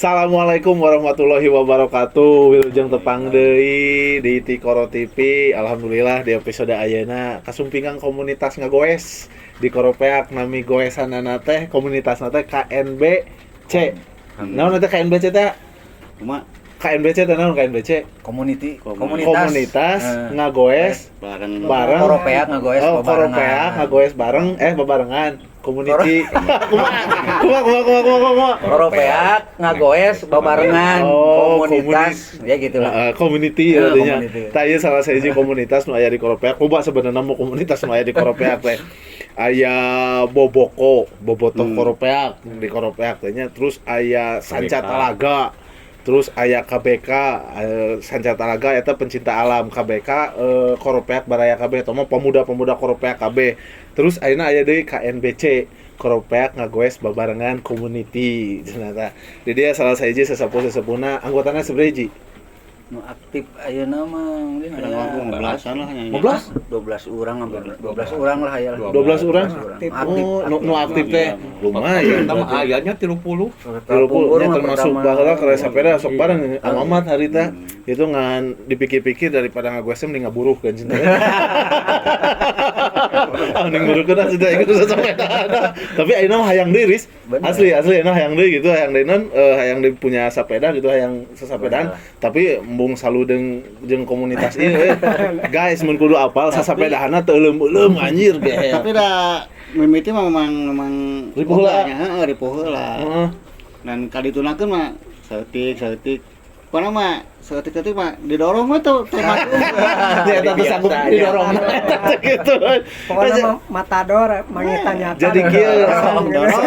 Assalamualaikum warahmatullahi wabarakatuh. Wilujeng tepang deui di Tikoro TV. Alhamdulillah, di episode ayeuna kasumpingan komunitas ngagoes di Koropeak, nami goesanana teh, komunitasna teh KNBC. Naon teh KNBC teh? Cuma KNBC teh naon KNBC? Community, komunitas. Komunitas ngagoes bareng. Bareng. Koropeak ngagoes Oh, bebarengan. Koropeak ngagoes bareng, eh, bebarengan. Community. Kumaha? Kumaha, kumaha, kumaha, kumaha, kumaha? Koropeak ngagoes bebarengan. Oh, komunitas ya gitu lah. Heeh, community Ya, artinya. Community. Tah, ieu salah sahiji komunitas nu aya di Koropeak. Loba sebenarnya mau komunitas nu aya di Koropeak teh. Aya Boboko, Bobotoh Koropeak di Koropeak teh nya. Terus aya Sanca KBK. Talaga. Terus aya KBK, Sanca Talaga eta pencinta alam, KBK Koropeak Baraya KB atau mah pemuda-pemuda Koropeak KB. Terus ayeuna aya deui KNBC, Koropeak ngagoes babarengan community cenah tah. Di dia salah sahiji sesepuh-sesepuhna. Anggotana sabaraha hiji? Nu aktif ayeuna mah mungkin Kurang aya langkung belasan lah nya. 15? 12 orang, hampir 12 orang lah aya lah. 12 orang? 12 orang. Aktif. Oh, nu aktif teh lumayan. Pertama Berarti. Ayahnya 30. 30 nya mah termasuk pertama. baheula keur sepeda sok bareng sama Mamat harita. Itu ngan dipikir-pikir daripada ngagoes mending ngaburuh kan cinta. Ah, mending buruhkeun ah sudah ikut sepeda. Tapi ayeuna mah hayang deui, Riz. Bener. Asli asli ayeuna hayang deui gitu, hayang deui non hayang deui punya sepeda gitu, hayang sesepedaan, tapi embung saludeung jeung komunitas ieu eh. Guys, mun kudu apal sasapedahanna teu euleum-euleum, anjir ge. Tapi dah mimiti mah memang memang Ripuh heula. Heeh, ripuh heula. Dan kaditunakeun mah saeutik saeutik. Pokona mah saeutik-saeutik mah didorong mah tuh termasuk. Ya, eta teh sanggup didorong eta teh gitu. Pokoknya mah matador mangita nyata. Jadi kieu, Dorong, dorong.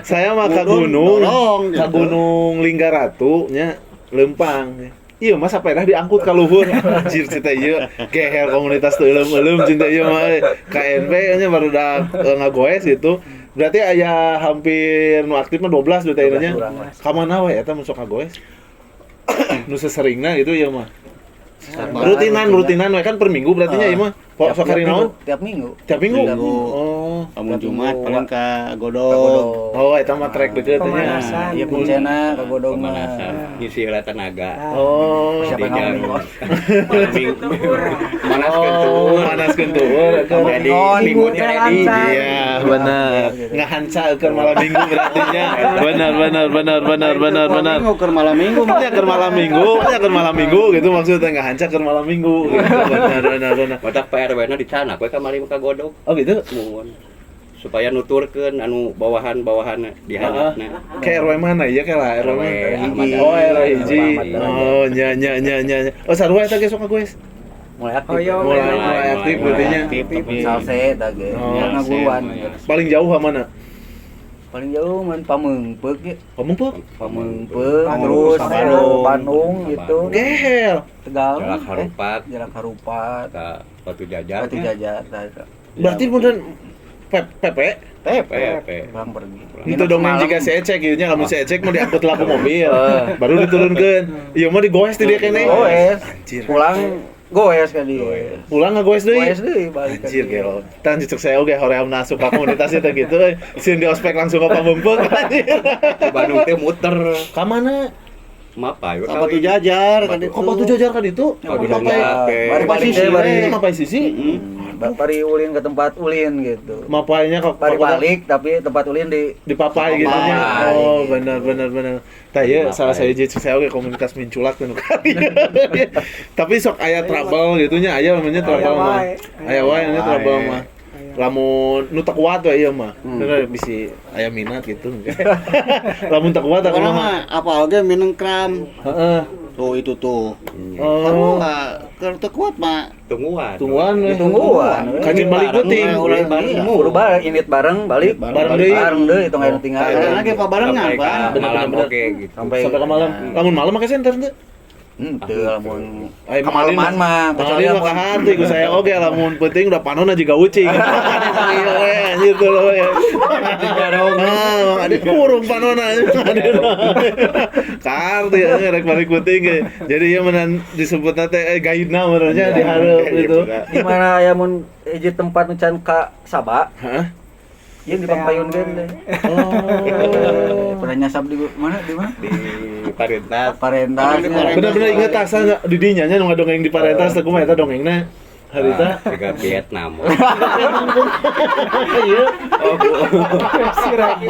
Saya mah ka Mudun, gunung, dorong, ka gitu. Gunung Linggaratu nya lempang. Iya, masa sepeda diangkut ka luhur. Anjir, cita ieu geher komunitas teu euleum-euleum cinta ieu mah euy. KNP nya baru dah ngagoes gitu. Berarti aya hampir nu aktif mah 12 berarti ayeuna nya. 12 urang lah. Ka mana we eta mun sok ngagoes? Nu seseringna gitu ya mah. Rutinan rutinan we kan per minggu berarti nya ieu mah. Sok Tiap hari naon? minggu, tiap minggu. Tiap minggu. Tiap minggu. Oh. Lamun Tiap Jumat minggu. paling ka Ka Godog. Godog. Oh, eta mah trek deukeut nya. Pemanasan. Iya, kuncena ka Godog mah. Pemanasan, ngisi heula tenaga. Oh. Siapa yang Jadi ngomong? Malam minggu manaskeun Oh, tuur. manaskeun tuur. Jadi Oh, minggunya teh ready. lancar. Iya, benar. Ngahanca keur malam minggu berarti nya. Benar, benar, benar, benar, benar, benar. Minggu keur malam minggu mah. Ya keur malam minggu, ya keur malam minggu gitu maksudnya, ngahanca keur malam minggu gitu. Benar, benar, benar. Matak Pak RW na dicanak we kamari ka Godog. Oh gitu. Muhun. Supaya nuturkeun anu bawahan-bawahan di handapna. Kayak RW mana ya, kayak lah RW RW mana? Ahmad Oh, RW hiji. Ahmad Dhani. Oh, nya nya nya nya. Nya. Oh, sarua eta ge sok ngagoes. Mulai aktif. Oh, iya, Mulai mulai aktif berarti nya. Aktif, tapi Salse eta ge. Oh. Ya ngaguruan. Paling jauh ka mana? Paling jauh man Pameungpeuk ya. Pameungpeuk? Pameungpeuk Bandung, terus ka Bandung. Bandung gitu. Gehel. Tegal. Jalak Harupat. Jalak Harupat. Ka Batu Jajar. Batu Jajar. Tah, eta. Berarti kemudian PP PP. PP. Pulang pergi. Itu dong yang jika si Ecek gitu nya, lamun si Ecek mau diangkut lah ku mobil, baru diturunkeun. Ieu mah digoes di dia kene. Goes. Anjir. Pulang goes ka dia. Pulang ngagoes deui. Goes deui balik ka Anjir dia. gelo. Tan cek saya oge hoream asup ka komunitas itu gitu euy. Sieun di ospek langsung ke Pameungpeuk anjir. Di Bandung teh muter. Ka mana? Mapai we Ka Batu Jajar kan Batu. itu. Kok Batu Jajar kan itu? Batu Mapai. Jajar. Bari balik teh bari Mapai sisi. Bari ulin ke tempat ulin gitu. Mapainya kok Bari balik tapi tempat ulin di di papai gitu nya. Papai. Oh, benar benar benar. Tah ieu Mapai. salah saya cek saya oge komunitas minculak nu kali. Tapi sok aya trouble gitu nya, aya namanya trouble Aya mah. wae. Aya wae nya trouble mah. Lamun nu teu kuat we ieu mah. Hmm. Bener bisi aya minat gitu. Lamun teu kuat aku Pokoknya mah. mah apa oge minum kram. Heeh. Tuh itu tuh. Oh, Keur teu kuat mah Tungguan. Tungguan we. Tungguan. Kajian balik penting. Ulah bareng. Kudu bareng, init bareng balik. Bareng deui. Bareng deui tong aya nu tinggal. Kadang lagi pabarengan, Sampai Pak. ka Bener, malam bener, oge gitu. Sampai Sampai ke malam. Lamun malam make senter teu? Henteu lamun Ay, kemalaman mah, kecuali kecuali mah lamun kahati ku saya oge lamun penting udah panon aja ucing. Iya we anjir tuh we. Ah, ada kurung panona. Karti anjir rek balik penting ge. Jadi ieu menan disebutna teh gaidna meureunnya di hareup gitu. Di mana aya mun hiji tempat nu can ka Saba, Hah? Ieu di Pangpayun teh. Oh. Pernah nyasap di mana? Di mana? Di Parentas. Parentas. Bener-bener inget asa di dinya nya nu ngadongeng di Parentas teh kumaha eta dongengna? Harita. Juga Vietnam. Iya.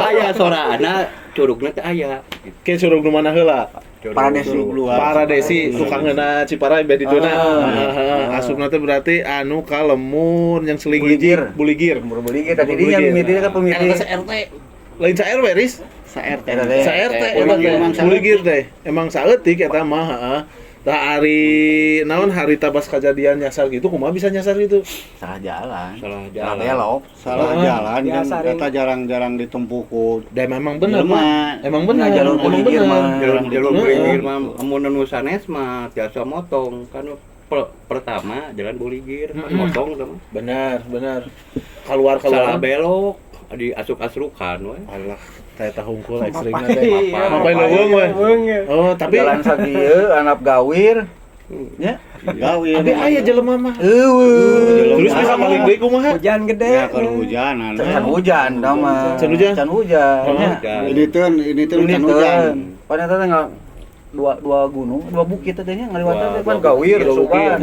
Aya sorana curugna teh aya. Ke curug nu mana heula? Paradesi. Paradesi tukang ngeuna Ciparai beh dituna. Heeh, asupna teh berarti anu ka lemur yang seling hiji Buligir. Buligir. Buligir tadi dinya mimiti ka pemiti. Eta sa RT. Lain sa RW, Riz. Sa RT. Sa RT eta teh. Buligir teh. Emang saeutik eta mah heeh. Tah ari naon harita pas kajadian nyasar gitu kumaha bisa nyasar gitu? Salah jalan. Salah jalan. Belok. Salah jalan kan eta jarang-jarang ditempuh ku. Da memang bener mah. Emang bener. Jalur Buligir mah. Jalur Buligir mah amun nu sanes mah tiasa motong kan pertama jalan Buligir motong sama. Benar, benar. Keluar-keluar salah belok di asuk-asukan we. Alah, teh hungkul ekstrimna teh. Mapai leuweung we. Oh, tapi jalan sakieu anap gawir. Nya, gawir. Abi aya jelema mah. Eueuh. Terus bisa balik deui kumaha? Hujan gede. Ya kalau hujan anu. Can hujan da mah. Can hujan. Can hujan. Ini teh can hujan. Pan eta teh dua gunung, dua bukit teh nya ngaliwatan teh pan gawir sugan.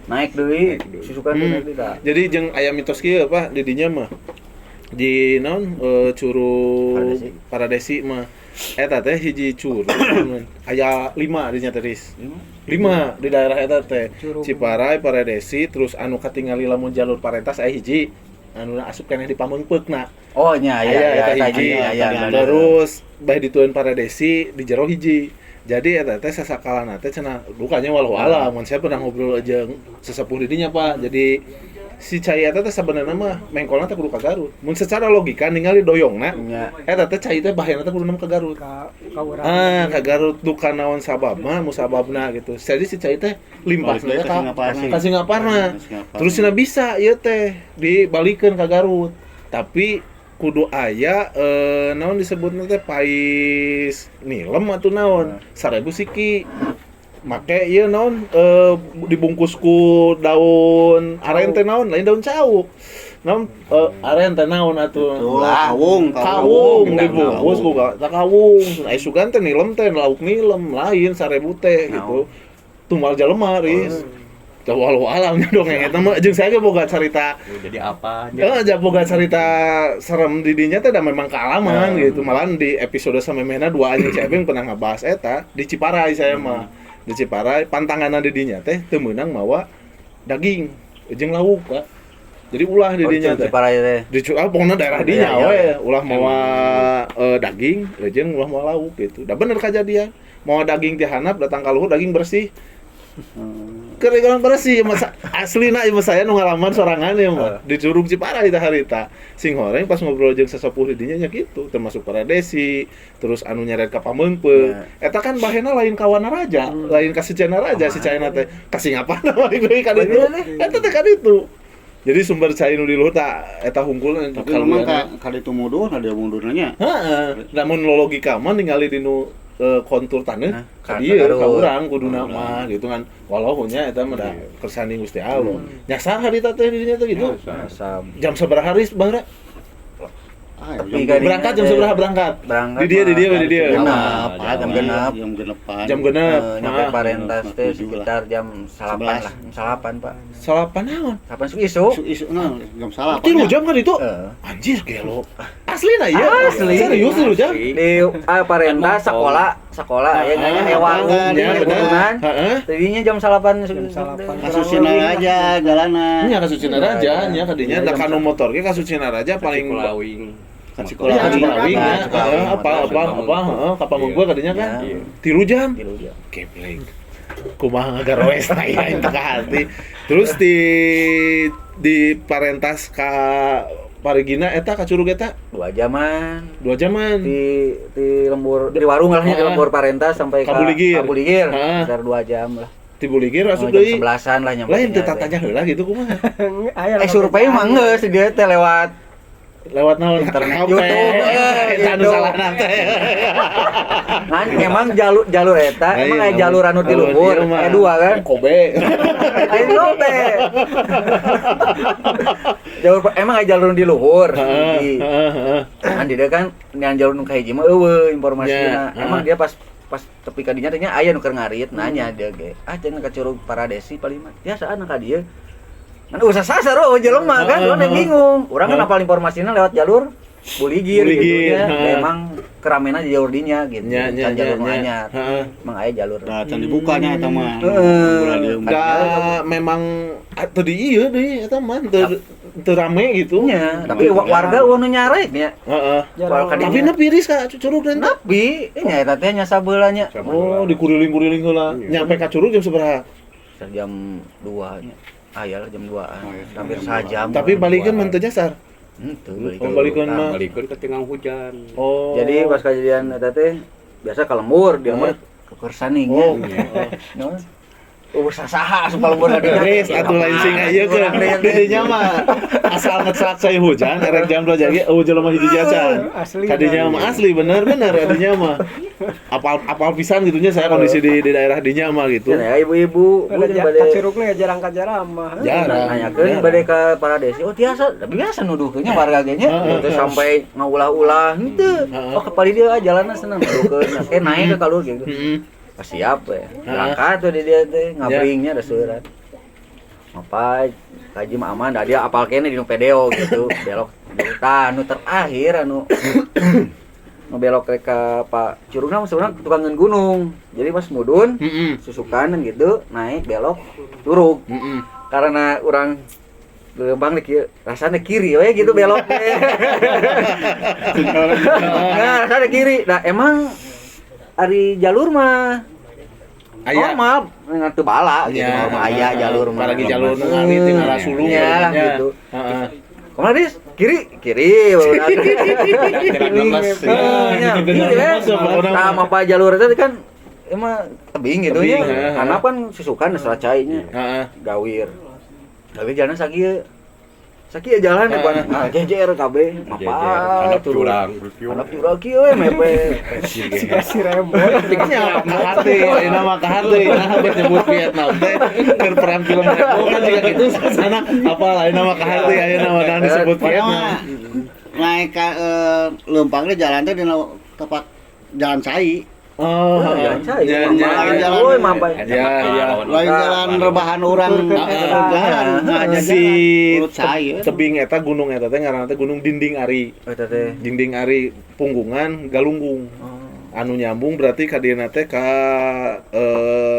Naik deui, susukan naik deui. Jadi jeung aya mitos kieu apa di dinya mah. Di naon curug Paradesi mah eta teh hiji curug aya 5 dinya teh Riz. 5 di daerah eta teh Ciparai, Paradesi, terus anu katingali lamun jalur Parentas aya hiji anu asup keneh di Pameungpeukna. Oh nya aya eta hiji. Terus bae ditueun Paradesi di jero hiji. Jadi eta teh sasakalana teh cenah dukanya walau alam mun saya pernah ngobrol jeung sesepuh di dinya Pak. Jadi si cai eta teh sabenerna mah mengkolna teh kudu ka Garut. Mun secara logika ningali doyongna, eta teh cai teh bahayana teh kudu ka Garut. Ka urang. Ah, ka Garut duka naon sababna, musababna gitu. Jadi si cai teh limpahna ka Singaparna. Terus cenah bisa ieu teh dibalikeun ka Garut. Tapi kudu aya naon disebutna teh pais nilem atuh naon? 1000 siki. Make ieu naon dibungkus ku daun aren teh naon lain daun cau. Naon aren teh naon atuh? Kawung, kawung dibungkus ku kawung. Ai sugan teh nilem teh lauk nilem lain 1000 teh gitu. Tumbal jelema Riz. Teu walau alam dongeng eta mah jeung saya ge boga carita. Jadi apa? Heeh, boga carita serem di dinya teh da memang kaalaman gitu. Malahan di episode samemehna dua anjing si Ebeng pernah ngabahas eta di Ciparai saya mah. Di Ciparai pantanganna di dinya teh teu meunang mawa daging jeung lauk Pak. Jadi ulah di dinya teh. Ciparai teh. Di pokona daerah dinya we ulah mawa daging jeung ulah mawa lauk gitu. Da bener kajadian. Mawa daging ti handap datang ka luhur daging bersih. Keur bersih masa aslina ieu saya nu ngalaman sorangan ieu mah di Curug Ciparai tah harita. Sing horeng pas ngobrol jeung sesepuh di dinya nya kitu, termasuk Paradesi, terus anu nyeret ka Pameungpeuk. Eta kan bahena lain ka Wanaraja, lain ka Secana Raja si caina teh. Ka Singaparna balik deui ka ditu. Eta teh ka ditu. Jadi sumber cai nu di luhur tah eta hungkul tapi memang ka ditu mundur, ada mundurna nya. Heeh. Lamun logika mah ningali dinu kontur taneuh ka dieu ka urang kuduna mah gitu kan walau nya eta mah da kersani Gusti Allah. Nyasar harita teh di dinya teh gitu. Jam sabaraha hari baheula? Berangkat jam sabaraha berangkat? Di dieu di dieu di dieu. Genep, jam genep. Jam genepan. Jam genep. Nyampe Parentas teh sekitar jam 8 lah. Jam 8, Pak. 8 naon? 8 isuk. Isuk jam 8. 3 jam kan itu? Anjir gelo. Asli na ieu. Asli. Serius 3 jam? Di Parentas sekolah ya nya warung ya bener. Heeh. Tadinya jam 8 Ka Sucinaraja jalanan. Nya ka Sucinaraja nya kadinya da kanu motor ge ka Sucinaraja paling Kulawing. Ka Cikulawing ya. Apa heeh ka Pameungpeuk kadinya kan. 3 jam. Geblek. Kumaha ngagaroes na ieu teu ka hati. Terus di Parentas ka Parigina eta ka curug eta 2 jaman. 2 jaman. Di lembur di warung lah nya di lembur Parentas sampai ka Buligir. Sekitar 2 jam lah. Ti Buligir asup deui. 11-an lah nyampe. Lain teu tatanya heula gitu kumaha. Survei mah geus di dieu teh lewat Lewat naon? Internet. HP. YouTube, Eta anu gitu. salah teh. Kan emang jalur jalur eta, emang aya jalur anu ti luhur, Ieu mah. aya dua kan. Kobe. Aya Kobe. Jalur emang aya jalur di luhur. Heeh, Hiji. heeh, heeh. Kan di dieu kan yang jalur nu kahiji mah eueuh informasina. Ya, heeh. Emang dia pas pas tepi ka dinya teh nya aya nu keur ngarit nanya dia ge. Ah cenah ka Curug Paradesi paling mah. Biasaan ka dieu. Kan usah sasar oh jelema kan, Heeh, urang heeh. bingung. Urang kan Heeh. hafal informasina lewat jalur Buligir gitu Buligir, nya. heeh. Memang keramena di jalur dinya gitu. Nya nya Can nya jalur nu nya. anyar. Heeh. Emang aya jalur. Nah, can dibukanya eta mah. Heeh. Ulah dieu mah. Da memang teu di ieu deui eta mah teu teu rame gitu. Nya, tapi warga eueuh nu nyarek nya. Heeh. Warga Tapi dinya. na piris ka Curug dan Tapi nya eta teh nya sabeula nya. Oh, dikuriling-kuriling heula. Iya. Nyampe ka Curug jam sabaraha? Jam 2 nya. Aya lah jam 2-an. Oh, iya, Hampir jam sajam. Tapi balikeun mah teu nyasar. Henteu Oh, balikeun mah. Balikeun ke tengah hujan. Oh. Jadi pas kejadian eta teh biasa ka lembur, di lembur kekersaning Oh. nya. Naon? Sasaha asup ka lembur ka dinya. Geus atuh lain sing ieu Urang ke. teh. Di dinya mah asal ngeclak saya hujan erek jam 2 jadi eueuh jelema hiji jajan. Asli. Kadinya mah asli bener bener kadinya mah. Apal apal pisan gitunya saya kondisi di daerah dinya mah gitu. Ya ibu-ibu, bu Bade bade ka Curugna ya jarang ka jarang mah. Jarang. nanyakeun Jarang. bade ka Paradesi. Oh tiasa, tapi biasa nuduhkeunnya warga ge nya. Heeh. Teu sampai ngaulah-ulah henteu. Heeh. Oh ke dia jalanna seneng nuduhkeun. Eh naik ke kalur gitu. Heeh. Ah, siap we. Berangkat tuh di dia teh ngabringnya ada surat. Apa kaji mah aman, dah dia apal kene di nu video gitu, belok. Tah anu terakhir anu nu belok rek ka Pak Curugna mah sebenarnya tukangan gunung. Jadi pas mudun Heeh. susukan gitu, naik belok curug. Heeh. Karena orang leumpang di kieu, rasanya kiri we gitu belok teh. Nah, rasanya kiri. Nah, emang ari jalur mah Aya normal ngan teu bala gitu Ya, normal aya jalur mah. Apalagi jalur nu ngalit jeung arah sulung Ya, nya. gitu. Heeh. Kumaha Dis? Kiri, kiri. Tidak lemes. Heeh, Gitu, kiri we. bener, pokoknya Tah mah. mapa jalur teh kan emang tebing gitu Tebing, nya. heeh. Karena kan susukan seracai nya. Heeh. Gawir. Gawir jalan sakieu. Sakieu jalan Heeh. depan ah jejer kabeh. Mapa Anak curang. Anak curang kieu we mepe. Siga si Remo. Nya ka hati, ayeuna mah ka hati. Nah, bet nyebut Vietnam teh keur perang film Remo kan juga gitu sana apa ayeuna mah ka hati ayeuna mah nah disebut Padahal Vietnam. mah naik ka leumpang teh jalan teh dina tepak jalan cai. Oh, Jalan cai. Ya, Mapa. ya, Lain jalan. Woi, mapa. Ya, ya. Lain jalan rebahan urang Heeh. jalan Si urut cai. we. tebing eta gunung eta teh ngaranna teh Gunung Dinding Ari. Eta teh. Dinding Ari punggungan Galunggung. Anu nyambung berarti ka dieuna teh ka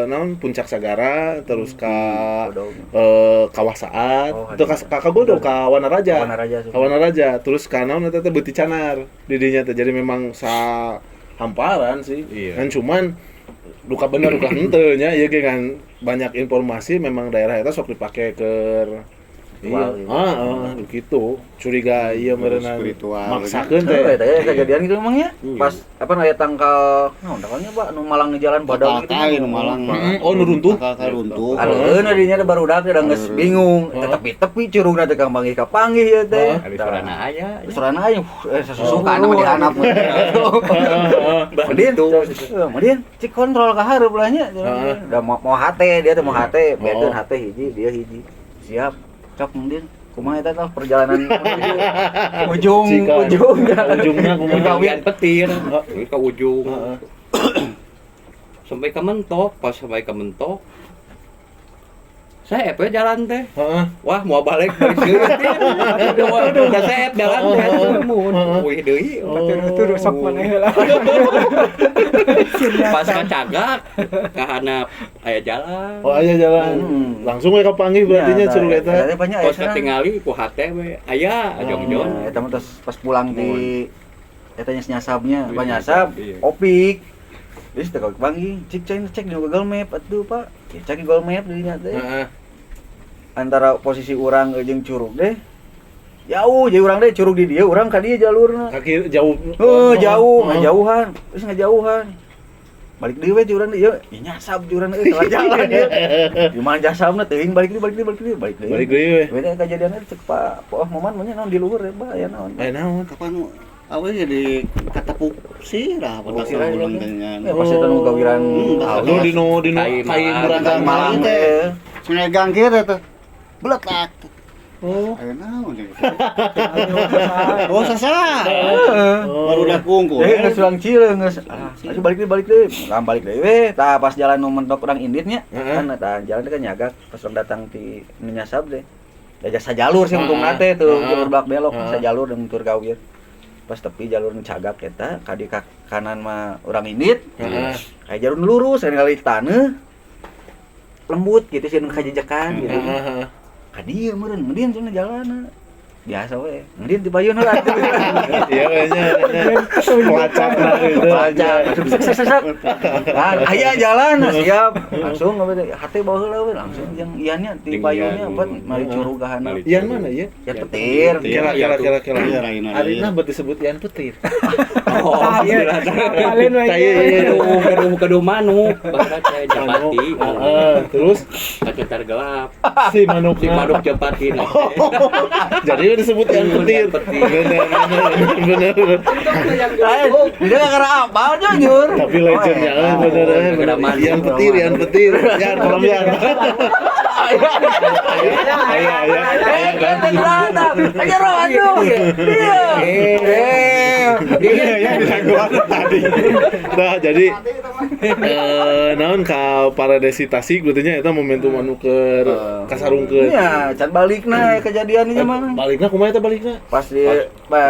naon Puncak Sagara terus ka Godog. Kawah Saat Oh, itu ka ka Godog ka Wanaraja. Wanaraja, Ka Wanaraja terus ka naon eta teh Beuti Canar di dinya teh jadi memang sa hamparan sih. Iya. Kan cuman duka bener duka henteu nya ieu ge kan banyak informasi memang daerah eta sok dipake keur iya, Ritual gitu. ah, ah, gitu. Curiga ieu meureunna Spiritual. maksakeun Teh, teh. eta ya kejadian gitu emangnya. Iya. Pas apa aya tangkal, naon tangkalnya Pak, nu malang di jalan badang gitu. Tangkal nu malang. Oh, nu runtuh. Tangkal runtuh. Aleueun adinya teh barudak teh da geus bingung. Heeh. Tepi-tepi curugna teh kang panggih ka panggih ieu teh. Ari sorana aya. Sorana aya, sasusukan mah dihanap. Kemudian, kemudian cik kontrol ka hareup lah nya. Heeh. Da mau hate dia teh mau hate, beakeun Oh. hate hiji, dia hiji. Siap. Cok kemudian kumaha eta tah perjalanan menuju ujung Cikan. ujung Ujungna kumaha? Gawian petir. Ke ujung. Heeh. Sampai ke mentok, pas sampai ke mentok. Saya we jalan teh. Heeh. Wah, mau balik balik deui teh. Udah seep jalan teh. Wih deui. Batur-batur sok maneh heula. Pas ka cagak, ka handap aya jalan. Oh, aya jalan. Hmm. Langsung we kapanggih berarti nya curug eta. Eta teh banyak aya Pas katingali ku hate we aya jongjon. Eta mah terus pas pulang di eta nya nyasabnya, Iya, apa nyasab, iya. opik. Terus teh panggih, cek cek cek di Google Map atuh Pak. Ya, cek di Google Map di dinya teh. Heeh. Antara posisi urang jeung curug deh. Jauh, jadi urang deh curug di dieu, urang ka dieu jalurna. Kaki jauh. Heuh, jauh, Heeh. ngajauhan. Terus ngajauhan. Balik deui we urang deui, ieu nyasab urang euy salah jalan ieu. Di mana jasabna teuing balik deui balik deui balik deui balik deui. Balik deui we. We teh kajadianna cek Pak Poh Moman mah naon di luhur ya, Bah, aya naon. Aya naon? Kapan awe jadi katepuk sirah pada Sirah, ulang iya. dengan. Ya pas eta nu gawiran Lu di nu Kain kain malang. murangkang Kain malang malang. teh. Sungai Gangkir eta. Beletak. Oh. Ayo naon gitu. Oh, sasa. Baru udah kungkul. Jadi geus urang cileung geus. Ah, ayo balik deui balik deui. Lah balik deui we. Tah pas jalan nu mentok urang inditnya Heeh. kan tah jalan teh kan nyagak pas urang datang ti nu nyasab teh. Da jasa jalur sih untungna teh tuh jalur belak belok sajalur dan tur gawir. Pas tepi jalur nu cagak eta ka di ka kanan mah urang indit. Heeh. Kayak jalur nu lurus kan kali taneuh lembut gitu sih nu kajejekan gitu. Heeh. Ka dieu meureun ngeudin cenah jalanna. Biasa we. Ngeudin ti payun heula atuh. Iya kayaknya pelacakna gitu. Baca, sek sek sek sek. Nah, aya jalan siap. Langsung apa teh hate bawa heula we langsung jeung iannya di Jeung payunnya ian. apa mari curug ka handap. Mari. Ian mana ya? Ya petir. Kela kela kela kela. Iya, Raina. Arina berarti disebut Ian Petir. Oh, Iya, apalin we. Tah, iya, iya. Keduh keduh manuk, bahkan teh japati. Heeh, terus Kacetar gelap. si manuk Si manuk japati. Nah. Jadi disebut Ian Petir. Petir. Bener bener bener. Lain, dia nggak kena apa jujur. Tapi legendnya Oh, bener bener. Ian Petir, Ian Petir. Ian kolom Ian. Iya iya iya. Eh, aja roh aduh. Iya. Eh, Iya ya bisa tadi. Nah, jadi naon ka Paradesi Tasik berarti nya eta momentum anu keur kasarungkeun. Iya, can balikna kejadian ini mah. Balikna kumaha eta balikna? Pas di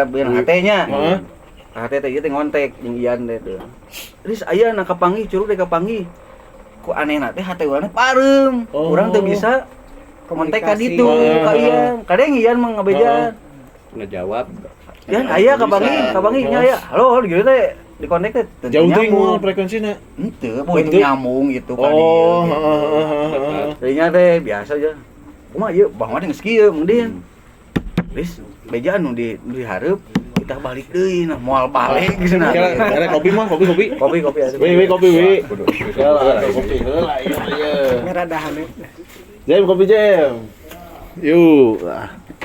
bin HT-nya. Heeh. HT teh ieu teh ngontek jeung Ian teh tuh. Terus aya na kapanggih curug teh kapanggih. Ku anehna teh HT urang teh pareum. Oh. Urang teu bisa kontak ka ditu Heeh. ka Ian. Kadang Ian mah ngabejaan. Ngejawab. Ian aya kapanggih, kapanggih nya aya. Halo, halo gitu teh di kontak teh teu Jauh teuing nyambung. moal frekuensina. Henteu, poe itu Henteu. nyambung gitu ka Oh, dieu. heeh heeh heeh. Tadinya teh biasa aja. Kumaha ieu bang mah geus kieu mung Din. Geus bejaan nu di nu dihareup kita balik deui nah moal balik geus nah. Kira kira kopi mah, kopi kopi. Kopi kopi asup. Wi wi kopi wi. Kudu. Kira kopi heula ieu ieu. Merah dahan. Jam kopi jam. Yuk.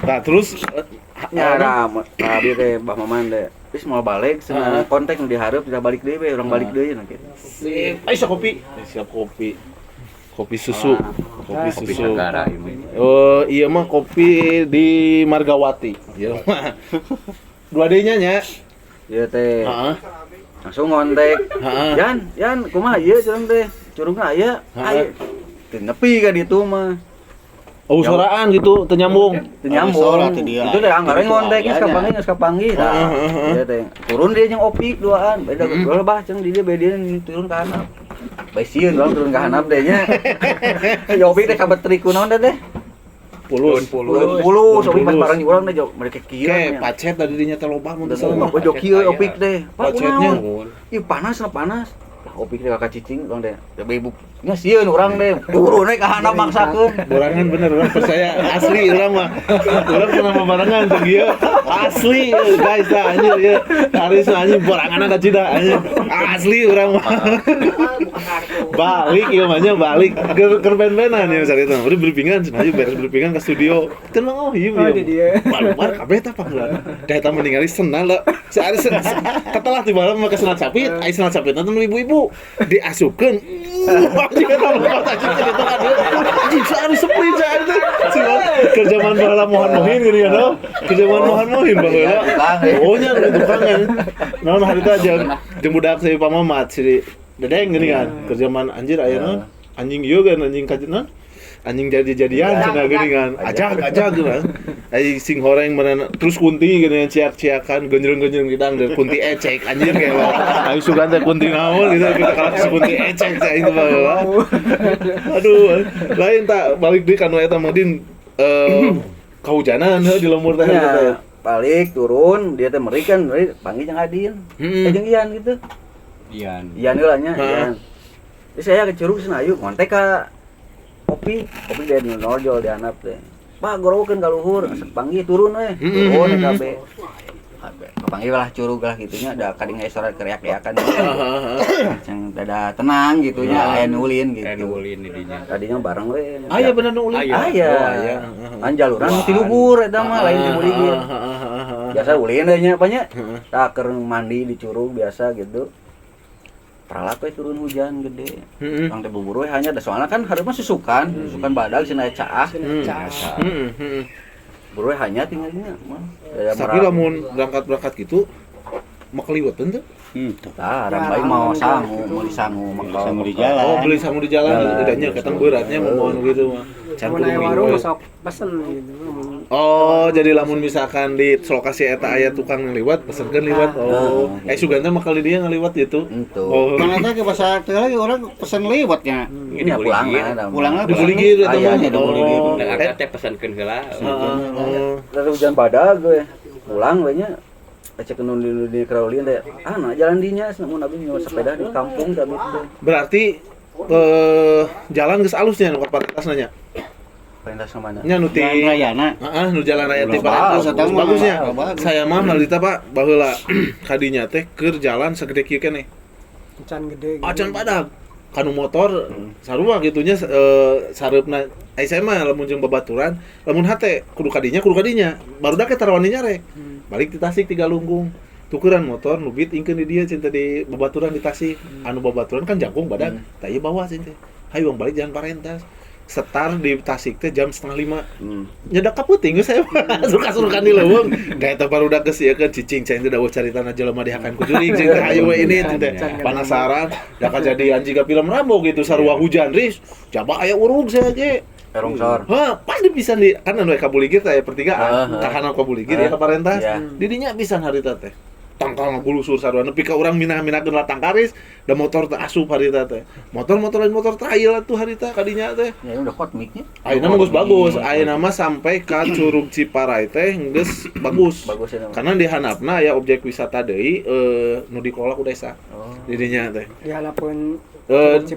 Nah, terus Nya tadi teh Bah Maman teh. Terus moal balik cenah kontak nu dihareup kita balik deui we urang balik deui nah gitu. Sip. Ayo siap kopi. Siap kopi. Kopi susu. Kopi Kopi susu. Sagara ini. Oh, iya mah kopi di Margawati. Iya mah. 2D-nya nya. Ieu teh Heeh. langsung ngontek. Heeh. Yan, Yan, kumaha ieu curang teh? Curugna aya. Heeh. Aya. Teu nepi ka ditu mah. Oh, soraan gitu, teu nyambung. Teu nyambung. Sora teh dia. Itu teh anggaran Itu ngontek geus ayanya. kapanggih geus kapanggih tah. Heeh, heeh, heeh. Ieu teh turun dia jeung Opik duaan. Beda mm bah jeung di dieu beda turun ka handap. Bae sieun urang turun ka handap teh nya. Ya Opik teh kabetri ku naon teh teh? Pulus. Pulus, pulus, Opik pas Pulus. bareng urang teh jauh mereka kieu. Oke, pacet tadi dinya teh loba mun teu salah mah. Pojok kieu Opik teh. Pak Pacetnya. kunaon? Ih panas lah panas. Lah Opik teh kakak cicing urang teh. Teh ibu nya sieun urang teh. Turun we ka handap maksakeun. Borangan bener orang percaya asli orang mah. Orang pernah barengan tuh ieu. Asli guys dah anjir ieu. Haris anjir borangan ka cida anjir. Asli orang mah. Balik ieu mah nya balik keur ben-benan ya misalnya itu. Udah briefingan cenah ayo beres briefingan ke studio. Tenang oh iya Oh, di dia. Baluar kabeh tah panggilan. Da eta meninggali senang lah. Si Aris katelah tiba mah ke senat sapit, ai senat sapit nonton ibu-ibu diasupkeun. Anjing eta lompat anjing cerita kan. Anjing si Aris sepi si Aris teh. Si keur zaman baheula mohan mohin gini kan. Keur zaman mohan mohin baheula. Oh nya tukang kan. Naon harita jeung jeung budak si pamamat si Dedeng gini kan. Keur zaman anjir aya naon? Anjing ieu kan anjing kajeuna. Anjing jadi-jadian cenah gini kan. Ajag ajag gitu kan. Ai sing horeng mana terus kunti gini kan ciak-ciakan genjreng-genjreng gidang dan kunti ecek anjir kayak ayo sugan teh kunti naon gitu kita kalah si kunti ecek cah itu baheula. Aduh, lain tak balik deui ka nu eta mah Din kahujanan heuh di lembur teh Ya, teh. balik turun dia teh meri kan meri panggil jeung Adin. Hmm. Eh jeung Ian gitu. Ian. Ian heula nya, Heeh. Ian. Terus saya ke Curug cenah ayo ngontek ka Opi, Opi dia di Norjol di handap teh. Pak gorowokeun ka luhur, asek panggih turun we. Hmm. Turun we kabeh. Kapanggih lah curug lah gitunya da kading aya suara kereak-kereakan. Yang dada tenang gitunya aya nu ulin gitu. Aya nu ulin di dinya. Tadinya bareng we. Aya bener nu ulin. Aya. Aya. Oh, aya. Kan jaluran nu ti luhur eta mah lain ti Buligir. Biasa ulin we nya banyak. Tah keur mandi di curug biasa gitu. Pralak we turun hujan gede. Heeh. Urang teh buburu we hanya da soalna kan hareup mah susukan, susukan badag cenah aya caah. Caah. Heeh. Buru we hanya tinggalnya mah. Tapi lamun berangkat-berangkat gitu mah keliwetan tuh. Tah, orang baik mau sangu, mau disangu, Beli sangu di jalan. Oh, beli sangu di jalan, Jalan. bedanya ketang beratnya mau mau gitu mah. Can Mun kudu aya beli warung we. sok pesen gitu. Mun Oh, jadi lamun misalkan di lokasi eta aya tukang ngeliwat, pesenkeun liwat. Oh, sugan teh mah kali dia ngeliwat gitu. Entu. Oh, Mana teh ke pasar teh lagi orang pesen lewatnya. Ini ya pulang lah. Pulang lah, di Buligir eta Aya mah. nya di Buligir. Oh. Nah, angkat teh pesankeun heula. Heeh. Lalu hujan badag gue. Pulang we nya. Cek nu di Kraulin teh. Ah, nah jalan dinya mun abi nyewa sepeda di kampung teh abi teh. Berarti jalan geus alusnya nu ka Parentas nanya. Parentas ka mana? Nya nu ti Jalan Rayana. Heeh, nu jalan raya ti Ulah Parentas. bagus, eta mah. Bagusnya. Bagus. Saya mah nalita Pak baheula kadinya teh keur jalan segede kieu keneh. Acan gede gitu. Acan padag. Kanu motor sarua gitunya sareupna ai saya mah lamun jeung babaturan lamun hate kudu kadinya barudak teh tarawani nyarek. Balik di Tasik tiga lunggung. Tukeran motor nu beat ingkeun di dieu cinta di babaturan di Tasik. Anu babaturan kan jangkung badan. Tah ieu bawa cinta. Hayu bang balik jalan Parentas. Setar di Tasik teh jam 4:30. Nyedak ka peuting geus saya mah. Suka-surukan di leuweung. Da eta barudak geus ieu kan cicing cai teh dawuh caritana jelema dihakan ku jurig cing teh hayu we ini cing teh. Penasaran da kajadian jiga film Rambo gitu sarua hujan ris. Jaba aya urug saya ge. Rongsor. Hah, pas di pisan di kan anu ka Buligir teh aya pertigaan, kahanan ka Buligir ya ka Parentas. Didinya pisan harita teh. Tangkal ngagulusur sarua nepi ka urang minah-minahkeun latang karis, da motor teh asup harita teh. Motor-motor lain motor trail atuh harita kadinya teh. Ya udah hot mic-nya. Ayeuna mah geus bagus, ayeuna mah sampai ka Curug Ciparai teh geus bagus. Bagus ya. Karena di handapna aya objek wisata deui nu dikelola ku desa. Oh. Didinya teh. Dihalapun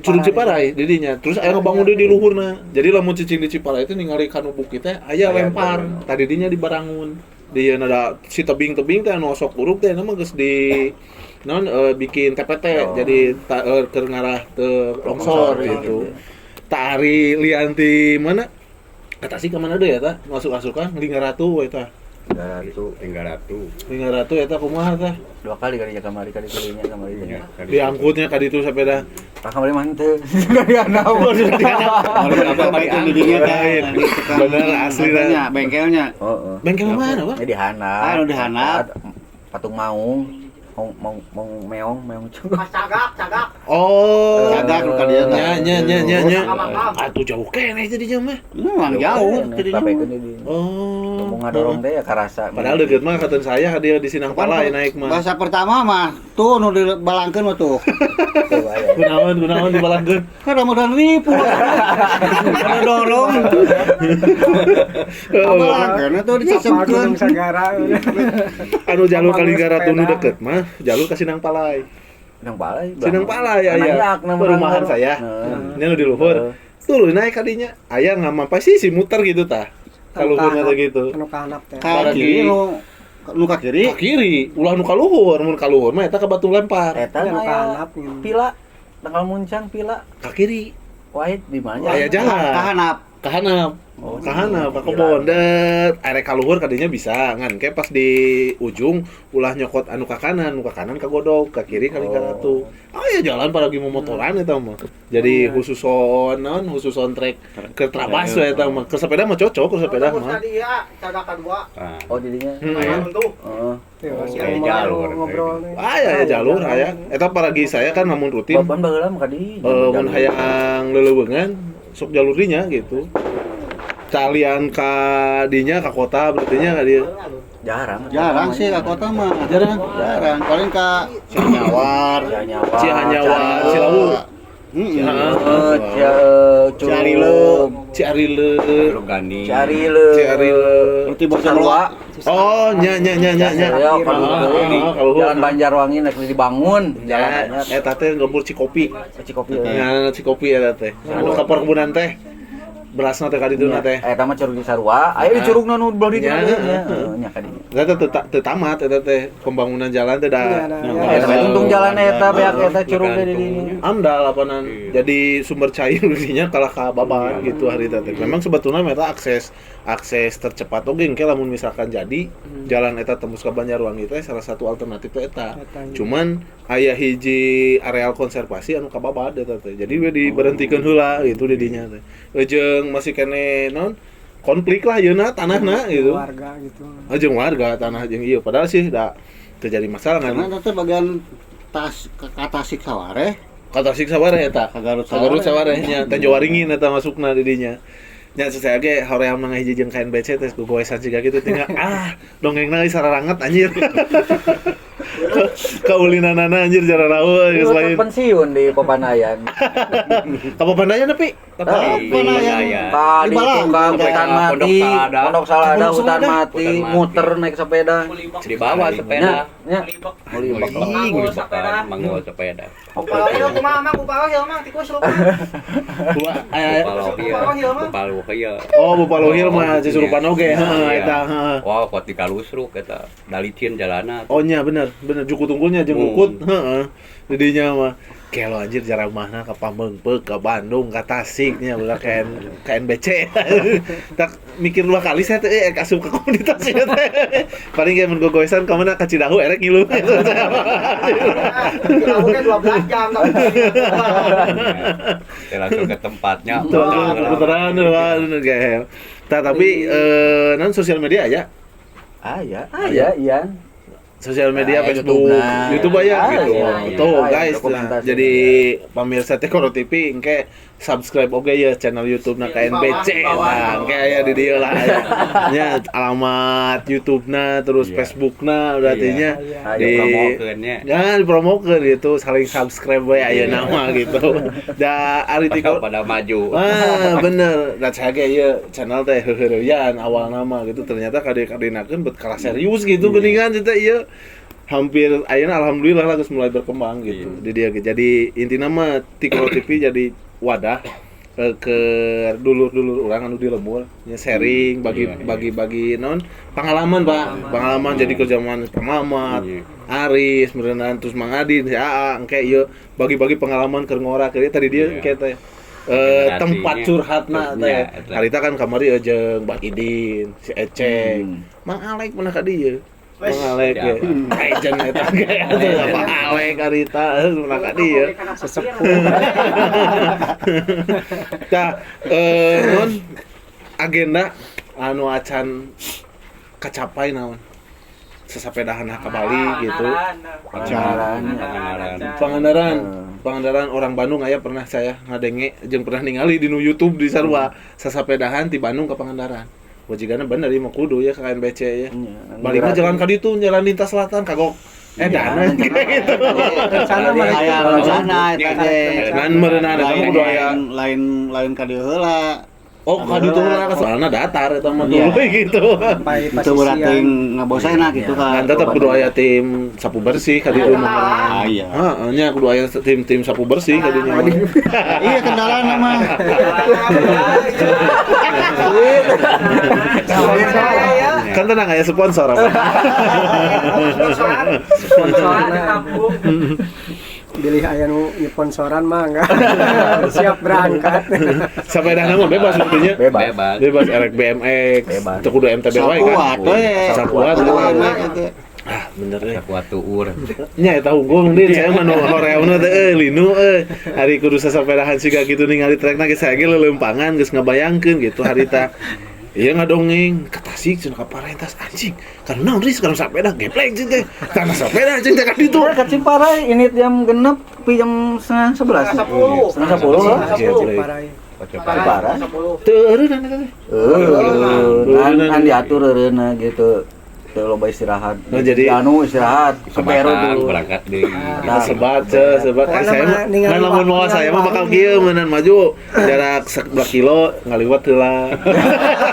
Curug Ciparai didinya. Terus aya ngebangun deui di luhurna. Jadi lamun cicing di Ciparai teh ningali kanu bukit teh aya lempar. Tadi dinya dibarangun. Di ada si tebing-tebing teh anu osok urug teh nama geus di naon bikin TPT jadi keur ngarah teu longsor gitu. Tari lianti mana? Ka Tasik ka mana deui eta? Masuk-asukan Linggaratu we tah. Linggaratu. Linggaratu. Linggaratu eta kumaha tah? Dua kali kali kamari kali kalinya kamari. Diangkutnya ka ditu sepeda. Tah kamari mah henteu. Dari anak. Apa itu di dinya teh. Bener asli dah. Bengkelnya. Heeh. Bengkel mana, Pak? Di handap. Ah, di handap. Patung maung. Maung maung meong meong cukup. Cagak, cagak. Oh. Cagak nu ka dieu teh. Nya nya nya nya. Atuh jauh keneh jadinya mah. Emang jauh jadinya. Oh. Mau ngadorong teh ya karasa. Padahal deket mah kata saya dia di Sinang Pala ya naik mah. Bahasa pertama mah tuh nu dibalangkeun mah tuh. Kunaon kunaon dibalangkeun. Kan Ramadan ribu. Kana dorong. Balangkeun tuh disesemkeun. Sagara. Anu jalur Kalinggaratu nu deket mah jalur ke Sinang Palai. Sinang Palai. Sinang Palai aya. Perumahan saya. Ini nu di luhur. Tuh naik kadinya. Aya ngamampai sih si muter gitu tah. Ka luhur atau gitu. Anu ka handap teh. Ka kiri nu nu ka kiri. Ka kiri, ulah nu ka luhur, mun ka luhur mah eta ka Batu Lempar. Eta nu ka handap. Pila tanggal muncang pila ka kiri. Wahid di mana? Aya jalan. Ka handap. Ka handap. Oh, ka handap ka kebon det. Arek ka luhur kadinya bisa ngan ke pas di ujung ulah nyokot anu ka kanan, nu ka kanan ka godog, ka kiri ka Linggaratu. Aya jalan para lagi momotoran eta mah. Jadi khususon naon khususon trek ke Trabas we eta mah. Ke sepeda mah cocok, ke sepeda mah. Oh, jadinya. Heeh. Heeh. Jalur ngobrol. Aya jalur aya. Eta paragi saya kan lamun rutin. Baban baheula mah kadi. Mun hayang leleuweungan sok jalur dinya gitu. Kalian ka dinya ka kota berarti nya ka dieu. Jarang. Jarang sih ka kota mah. Jarang. Jarang. Paling ka Cianyawar, Cianyawar, Cilawu. Heeh. Ciarile, Ciarile, Gani. Ciarile. Ciarile. Roti Bojong. Oh, nya nya nya nya nya. Jalan Banjarwangi nek dibangun jalan eta teh gembur Cikopi. Cikopi. Nya Cikopi eta teh. Anu ka perkebunan teh. Berasna teh ka dituna teh. Eta mah curug Cisarua, aya di curugna nu belah ditu Nya. nya. Heeh, nya ka dinya. Eta teu tamat eta teh pembangunan jalan teh da. Eta bae untung jalan eta beak eta curug teh di dinya. Amdal apanan jadi sumber cair dinya kalah ka baban gitu hari teh. Memang sebetulnya eta akses tercepat oge engke lamun misalkan jadi jalan eta tembus ka Banjarwangi teh salah satu alternatif teh eta. Cuman aya hiji areal konservasi anu kababad eta teh. Jadi we diberhentikeun heula gitu di dinya teh. Jeung masih kene non konflik lah yeuna tanahna gitu. Warga gitu. Jeung warga tanah jeung ieu padahal sih da terjadi masalah kan. Karena teh bagian tas ka Tasik Sawareh. Ka Tasik Sawareh eta. Ka Garut Sawareh nya Tanjowaringin eta masukna di dinya. Nya saya ge hoream nang hiji jeung KNBC teh gogoesan siga kitu tinggal ah dongengna euy sararanget anjir. Kaulinanana anjir jararawa geus lain. Pensiun di Papandayan. Ka Papandayan nepi? Papandayan. Ka di tukang hutan mati, Pondok Salada hutan mati, muter naik sepeda. Di bawah sepeda. Nya. Sepeda, manggol sepeda. Upaloh kumaha mang upaloh ya mang tikus lu. Upaloh Hill. Oh, Buffalo Hill mah Cisurupan oge, heeh eta heeh. Wah, kuat di Kalusruk eta, dalicin jalana. Oh nya bener, bener juku tunggulnya jeung ukut, heeh. Didinya mah kelo anjir jarang mahna ka Pamengpeuk, ka Bandung, ka Tasik nya ulah KNBC. Tak mikir dua kali saya teh asup ke komunitas ieu teh. Paling ge mun gogoesan ka mana ka Cidahu erek ngilu. Cidahu kan 12 jam tapi. Langsung ke tempatnya. Puteran gehel. Tah tapi non sosial media aya? Aya, aya iya. Sosial media Facebook, YouTube aja gitu. Tuh guys, nah, jadi pemirsa Tikoro TV engke subscribe oge ya channel YouTube na KNBC. Nah, engke aya di dieu lah. Nya alamat YouTube-na terus Facebook-na berarti nya dipromokeun-nya. Ya, dipromokeun gitu, saling subscribe we aya nama gitu. Da ari Tikoro pada maju. Ah, bener. Da saya ge ieu channel teh heuheureyan awal nama gitu ternyata kade-kadenakeun bet kalah serius gitu geuningan teh ieu. Hampir ayeuna alhamdulillah lah geus mulai berkembang gitu. Di dia jadi intina mah Tikoro TV jadi wadah ke dulur-dulur urang anu di lembur nya sharing bagi-bagi non pengalaman Pak, pengalaman jadi ke zaman Pak Mamat, Aris, meureunan terus Mang Adin, si Aa engke ieu bagi-bagi pengalaman keur ngora keur tadi dia engke teh tempat curhatna teh. Harita kan kamari jeung Bang Idin, si Ecek, Mang Alek pernah ka dieu. Mang Alek ya, legend eta ge atuh Mang Alek harita pernah ka dieu. Sesepuh. Tah non agenda anu acan kacapai naon? Sesapedahan ka Bali gitu. Pangandaran orang Bandung aya pernah saya ngadenge jeung pernah ningali di nu YouTube di sarua sasapedahan ti Bandung ka Pangandaran. Wajigana bener ieu mah kudu ya ka KNBC ya. Balikna jalan ka ditu, jalan lintas selatan kagok. Dana gitu. Rencana mah aya rencana eta teh. Ngan meureunana eta mah kudu aya lain ka dieu heula. Oh, ka ditu heula soalna datar eta mah dulu gitu. Itu berarti ngabosena gitu kan. Kan tetep kudu aya tim sapu bersih ka ditu mah. Iya. Heeh, nya kudu aya tim-tim sapu bersih ka dinya. Iya kendalana mah. Kan tenang aya sponsor apa. Sponsorna bilih aya nu nyeponsoran mah enggak. Siap berangkat. Sepeda mah bebas sebetulnya. Bebas. Bebas erek BMX, teu kudu MTB wae kan. Sakuat we. Ah, bener euy. Sakuat tuur. Nya eta unggul din saya mah nu horeamna teh euy linu euy. Hari kudu sasapedahan siga kitu ningali trekna ge saya ge leuleumpangan geus ngabayangkeun gitu harita. Iya ngadongeng ka Tasik cenah ka Parentas anjing. Karena naon ris karena sepeda geplek jeung teh. Tanah sepeda jeung teh ka ditu. Ka Ciparai ini jam 6 pi jam 10:30. 9:30. Ciparai. Teu eureunana teh. Heueuh, kan diatur eureunna gitu. teu loba istirahat. Oh, jadi- anu istirahat Sebatang tuh. berangkat deui. Nah, Sebat, sebat. Pokoknya Saya mah mah ningali ngan lamun mawa saya mah bakal kieu meunan maju jarak 11 kilo ngaliwat heula.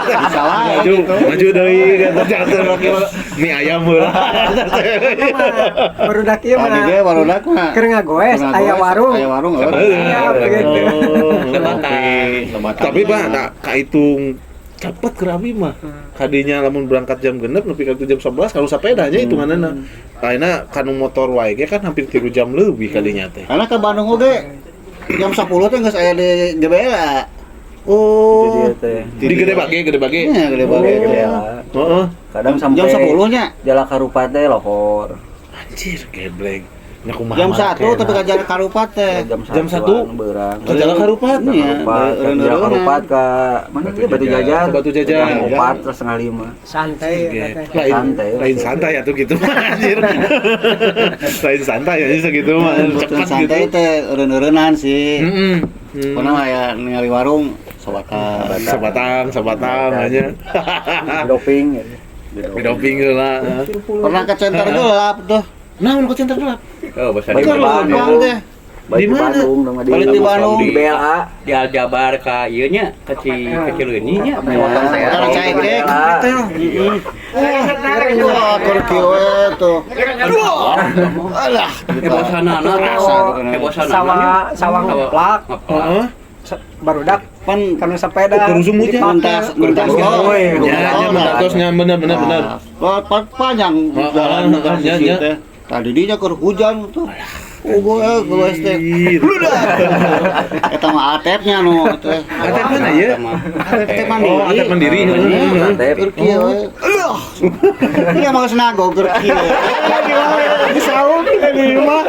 Bisa wae Maju, gitu. maju deui kata jarak 11 kilo mie ayam heula. Barudak ieu Tadi mah ge barudak mah. keur ngagoes Keur aya ngagoes, warung. Aya warung eueuh. Siap gitu. Oh, Sebatang. Tapi bah, nah, kahitung cepet ke abi mah. Kadinya lamun berangkat jam 6 nepi ka jam 11 kalau sepedanya hitunganna. Ayeuna kanu motor wae ge kan hampir 3 jam lebih kadinya teh. Karena ke Bandung oge jam 10 teh geus aya di GBLA. Oh. Jadi teh. Di Gede Bage, Gede Bage. Iya, Gede Bage. Gede lah. Heeh. Kadang sampai Jam 10 nya. Jala Karupat teh lohor. Anjir, gebleng. Nya kumaha Jam 1 makena. tapi ka jarak Karupat teh. Jam 1? Beurang. Ke Jalan Karupat? Iya, Karupat, ke Jalan Karupat ke mana Batu dia Batu Jajar. Jajar. Ke Batu Jajar. Jam 4 terus setengah 5. Santai Oke. teh. Lain Santai. lain santai atuh gitu mah anjir. Lain santai anjir segitu mah Cepat cepat santai gitu. teh eureun-eureunan sih. Heeh. Pernah mah aya ningali warung sobatang. Sebatang, sebatang aja. Doping gitu. Di doping heula. Pernah ke center gelap tuh. Nah, mun ke center gelap. Oh, bahasa Balik di ke Bandung. Bandung. teh. Balik Di di mana? Bandung dong di Balik di Bandung. Di BLA. Di Aljabar ka ieu nya, ka Cileunyi nya. Karena caekek. Wah, keur kieu we tuh. Alah, Kebosanana Kerasa tuh kena. Kebosanana. Sawah sawah ngeplak Ngeplak. Heeh. barudak Pan kanu sepeda. Oh, kerusum hujan. mentas mentas Oh, tol. Ya, ya mentatosnya bener bener bener. Wah, panjang Oh, jalan oh, kan ya, sisi ya. teh. Tadi dinya keur hujan tuh. Oh, gue teh. Eta mah atepnya nu teh. Atep mana ya? Atep mandiri. Oh, atep mandiri. Iya, Atep. Keur kieu we. Aduh. Ini mah geus nago keur kieu. Disaung di mah.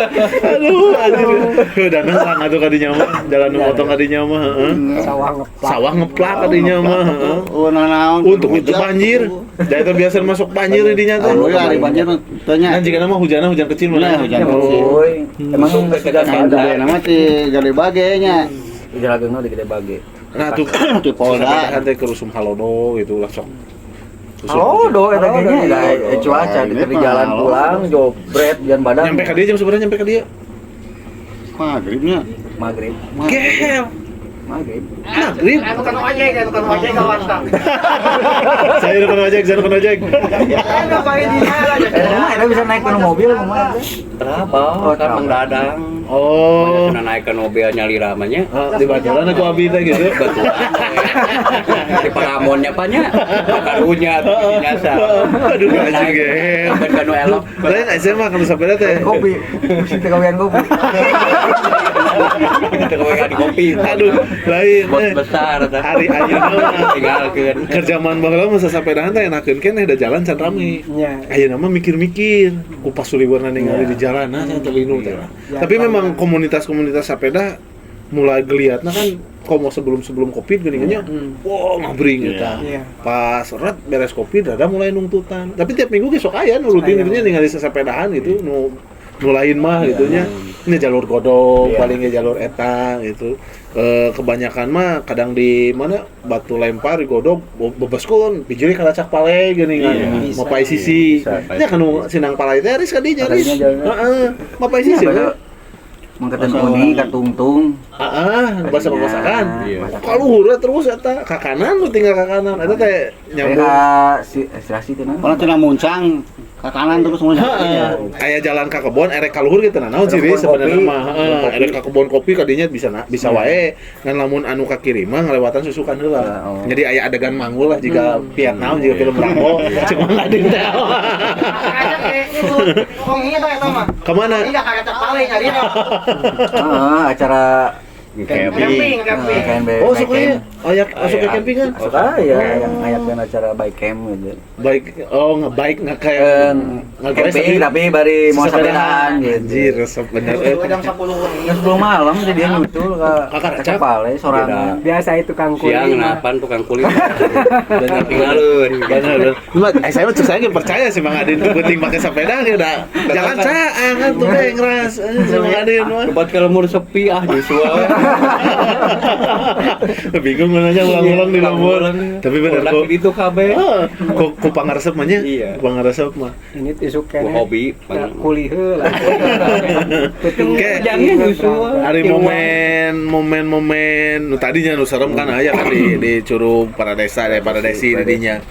Aduh, anjir. Heuh, dan lang atuh kadinya mah, jalan nu motong kadinya mah, heeh. Sawah ngeplak. Sawah ngeplak kadinya mah, heeh. Oh, nanaon. Untuk itu banjir. Da itu biasa masuk banjir di dinya teh. Alhamdulillah hari banjir teh nya. Nah, jika nama hujanna hujan kecil Nah, mana? hujan kecil. Euy, emang geus hujan Nah, ada. gede nama ti Gede Bage nya. Di Jalan Agengna di Gede Bage. Nah, tuh Di Polda. Polda teh ke Rusum Halodo gitu lah sok. Rusum. Halodo eta Halodo, kayaknya iya. da cuaca di Ini mah jalan halodo. pulang jobret hujan badan. Nyampe ka dia jam seberapa nyampe ka dia? Maghribnya. Maghrib. Gel. Maghrib. Maghrib. Anu kan ojek, anu kan ojek kawan tah. Saya bukan ojek, saya bukan ojek. Anu pakai di jalan. Kumaha eta bisa naik ke mobil kumaha teh? Terapa, Oh, kan terapa. Mang Dadang. Oh. Banyak naik ke mobil nyalira mah nya. Ah, di baturan aku abi teh gitu. Batuan. Di Paramonnya pa nya. Karunya nyasa. Aduh, anjing gel. Ben kanu elok. Lain saya mah kalau sepeda teh. Kopi. Mesti teh kawean kopi. Kita kawean di kopi. Aduh, lain. Bos besar tah. Hari ayeuna mah Tinggalkeun. keur zaman baheula mah sasapedahan teh enakeun keneh da jalan can rame. Nya. Ayeuna mah mikir-mikir, ku pasuliweurna ningali di jalan nah teh linu teh. Iya. Tapi memang komunitas-komunitas sepeda mulai geliatna kan komo sebelum-sebelum Covid geuningannya. Wah, ngabring eta. Iya. Pas ret beres Covid ada mulai nungtutan. Tapi tiap minggu ge sok aya nu rutin Aya. gitu nya ningali sasapedahan gitu nu nu lain mah gitu nya. Ini jalur godok, Iya. paling ge jalur eta gitu. Kebanyakan mah kadang di mana batu lempar di godok bebeskun bijili kalacak pale geuning kan. Iya. Mapai sisi. Bisa. Nya kan nu sinang palai teh aris ka dinya aris. Katanya jalan. Heeh, mapai sisi. Iya, we. Mangkatan uni katungtung. Heeh, bahasa babasakan. Iya. Kaluhur we terus eta ka kanan lu tinggal ka kanan. Eta teh nyambung. Nyambung. Si sirasi teh naon? Pernah tina muncang ke kanan terus muncang. Heeh. Aya jalan ka kebon erek ka luhur gitu nah naon sih Kebon sebenarnya kopi. mah heeh Kebon kopi. erek ka kebon kopi kadinya bisa bisa wae ngan lamun anu ka kiri mah ngalewatan susukan heula. Ya, oh. Jadi aya adegan manggul lah jika Vietnam jika film Rambo cuma ngading teh. Ada kayak itu. Wong ieu tah eta mah. Kemana? Ini enggak kagak paling nyari. Heeh, acara Camping. Camping, camping. KNB. Oh, suka ya? Oh, ya, masuk ke Aya. campingan? Suka ya yang ayakeun acara bike camp gitu. Baik, oh nge-bike nge kayak nge-goes Camping tapi bari mau sepedaan gitu. Anjir, resep bener. Jam 10 wengi. Jam 10 malam jadi dia nyusul ke Kakak Racap. Pale sorangan. Biasa itu kang Siang kuli. mah. napan tukang kulit. Dan tinggalun. Bener, bener. Cuma, saya mah saya nggak percaya sih Bang Adin tuh penting pakai sepeda ya udah. Jangan caangan tuh deh ngeras. Sama Bang Adin mah. Tempat kalau mau sepi ah justru. Bingung nanya ulang-ulang di lembur. Tapi bener kok. Itu kabeh. Kok ku pangaresep mah nya? Iya. Pangaresep mah. Ini isuk keneh. Hobi kulih heula. Kayak hari momen-momen nu tadinya nu serem kan aya kan di Curug Paradesa deh Paradesi di dinya.